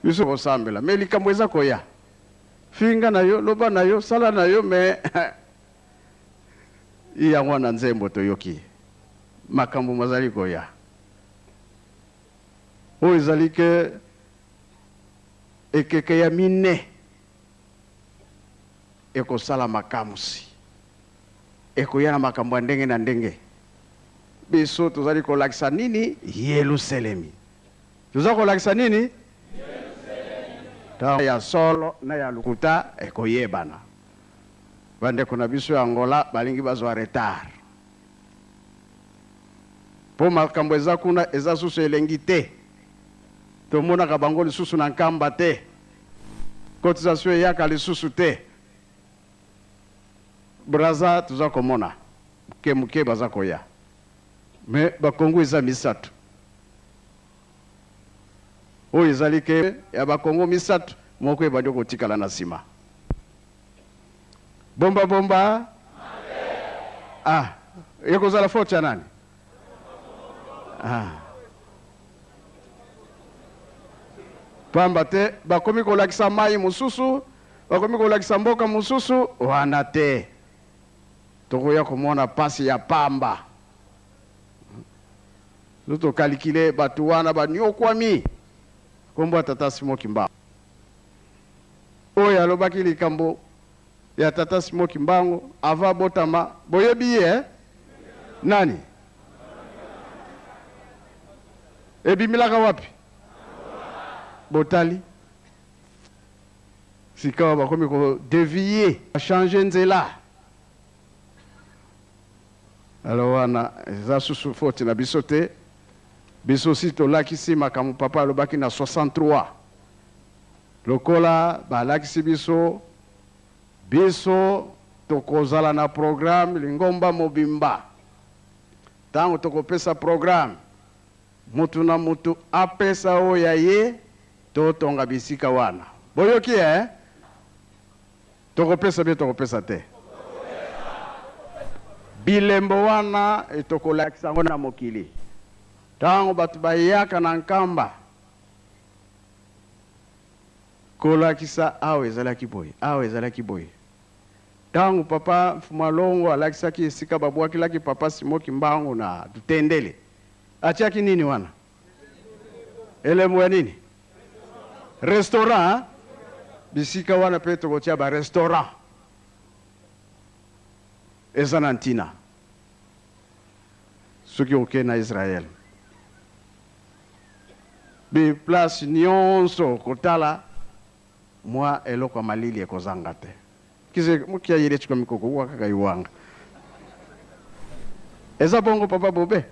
Biso kosambela mais likambo eza koya. Finga na yo, loba na yo, sala na yo mais yango wana nzembo toyoki makambo mazali koya. Oyo ezali ke ekeke ya mine ekosala makamusi, ekoya na makambo ya ndenge na ndenge. Biso tozali kolakisa nini? Yelusalemi. Toza kolakisa nini? Ntango ya solo na ya lokuta ekoyebana. Bandeko na biso ya Angola balingi bazwa retard mpo makambo eza kuna eza susu elengi te. Tomonaka bango lisusu na Nkamba te, cotisation eyaka lisusu te. Brazza toza komona moke moke baza koya, mais ba Congo eza misato. Oyo ezali ke ya ba Congo misato, moko ebandi kotikala na nsima. Bomba bomba ah, ekozala faute ya nani? Ah. Pamba te bakomi kolakisa mai mosusu, bakomi kolakisa mboka mosusu wana te. Tokoya komona pasi ya pamba. Zo tokalikile bato wana banyokwami. Kombo ya tata Simon Kimbangu. Oyo alobaki likambo ya tata Simon Kimbangu avant abotama, boyebi ye eh? Nani? Ebimilaka wapi? Botali sikawa bakomi ko devier, ba changer nzela. Alors wana eza susu faute na biso te, biso si tolakisi makambo papa alobaki na 63. Lokola balakisi biso, biso tokozala na programme lingomba mobimba. Tango tokopesa programme, mutu na mutu apesa oyo ya ye, totonga bisika wana. Boyoki eh? Tokopesa bien tokopesa te? Bilembo wana tokolakisa yango na mokili. Tango bato bayaka na Nkamba, kolakisa awa ezalaki boye, awa ezalaki boye. Tango papa Mfuma Longo alakisaki esika babwakilaki papa Simon Kimbangu na Lutendele, atiaki nini wana? Elembo ya nini? Restaurant, hein? Bisika wana pe tokotia ba restaurant. Eza na ntina. Soki oke na Israël, bi place nionso kotala mwa eloko ya malili ekozanga te. Kize mukia yele chiko mikoko wa kaka iwanga. Eza bongo papa Bobe?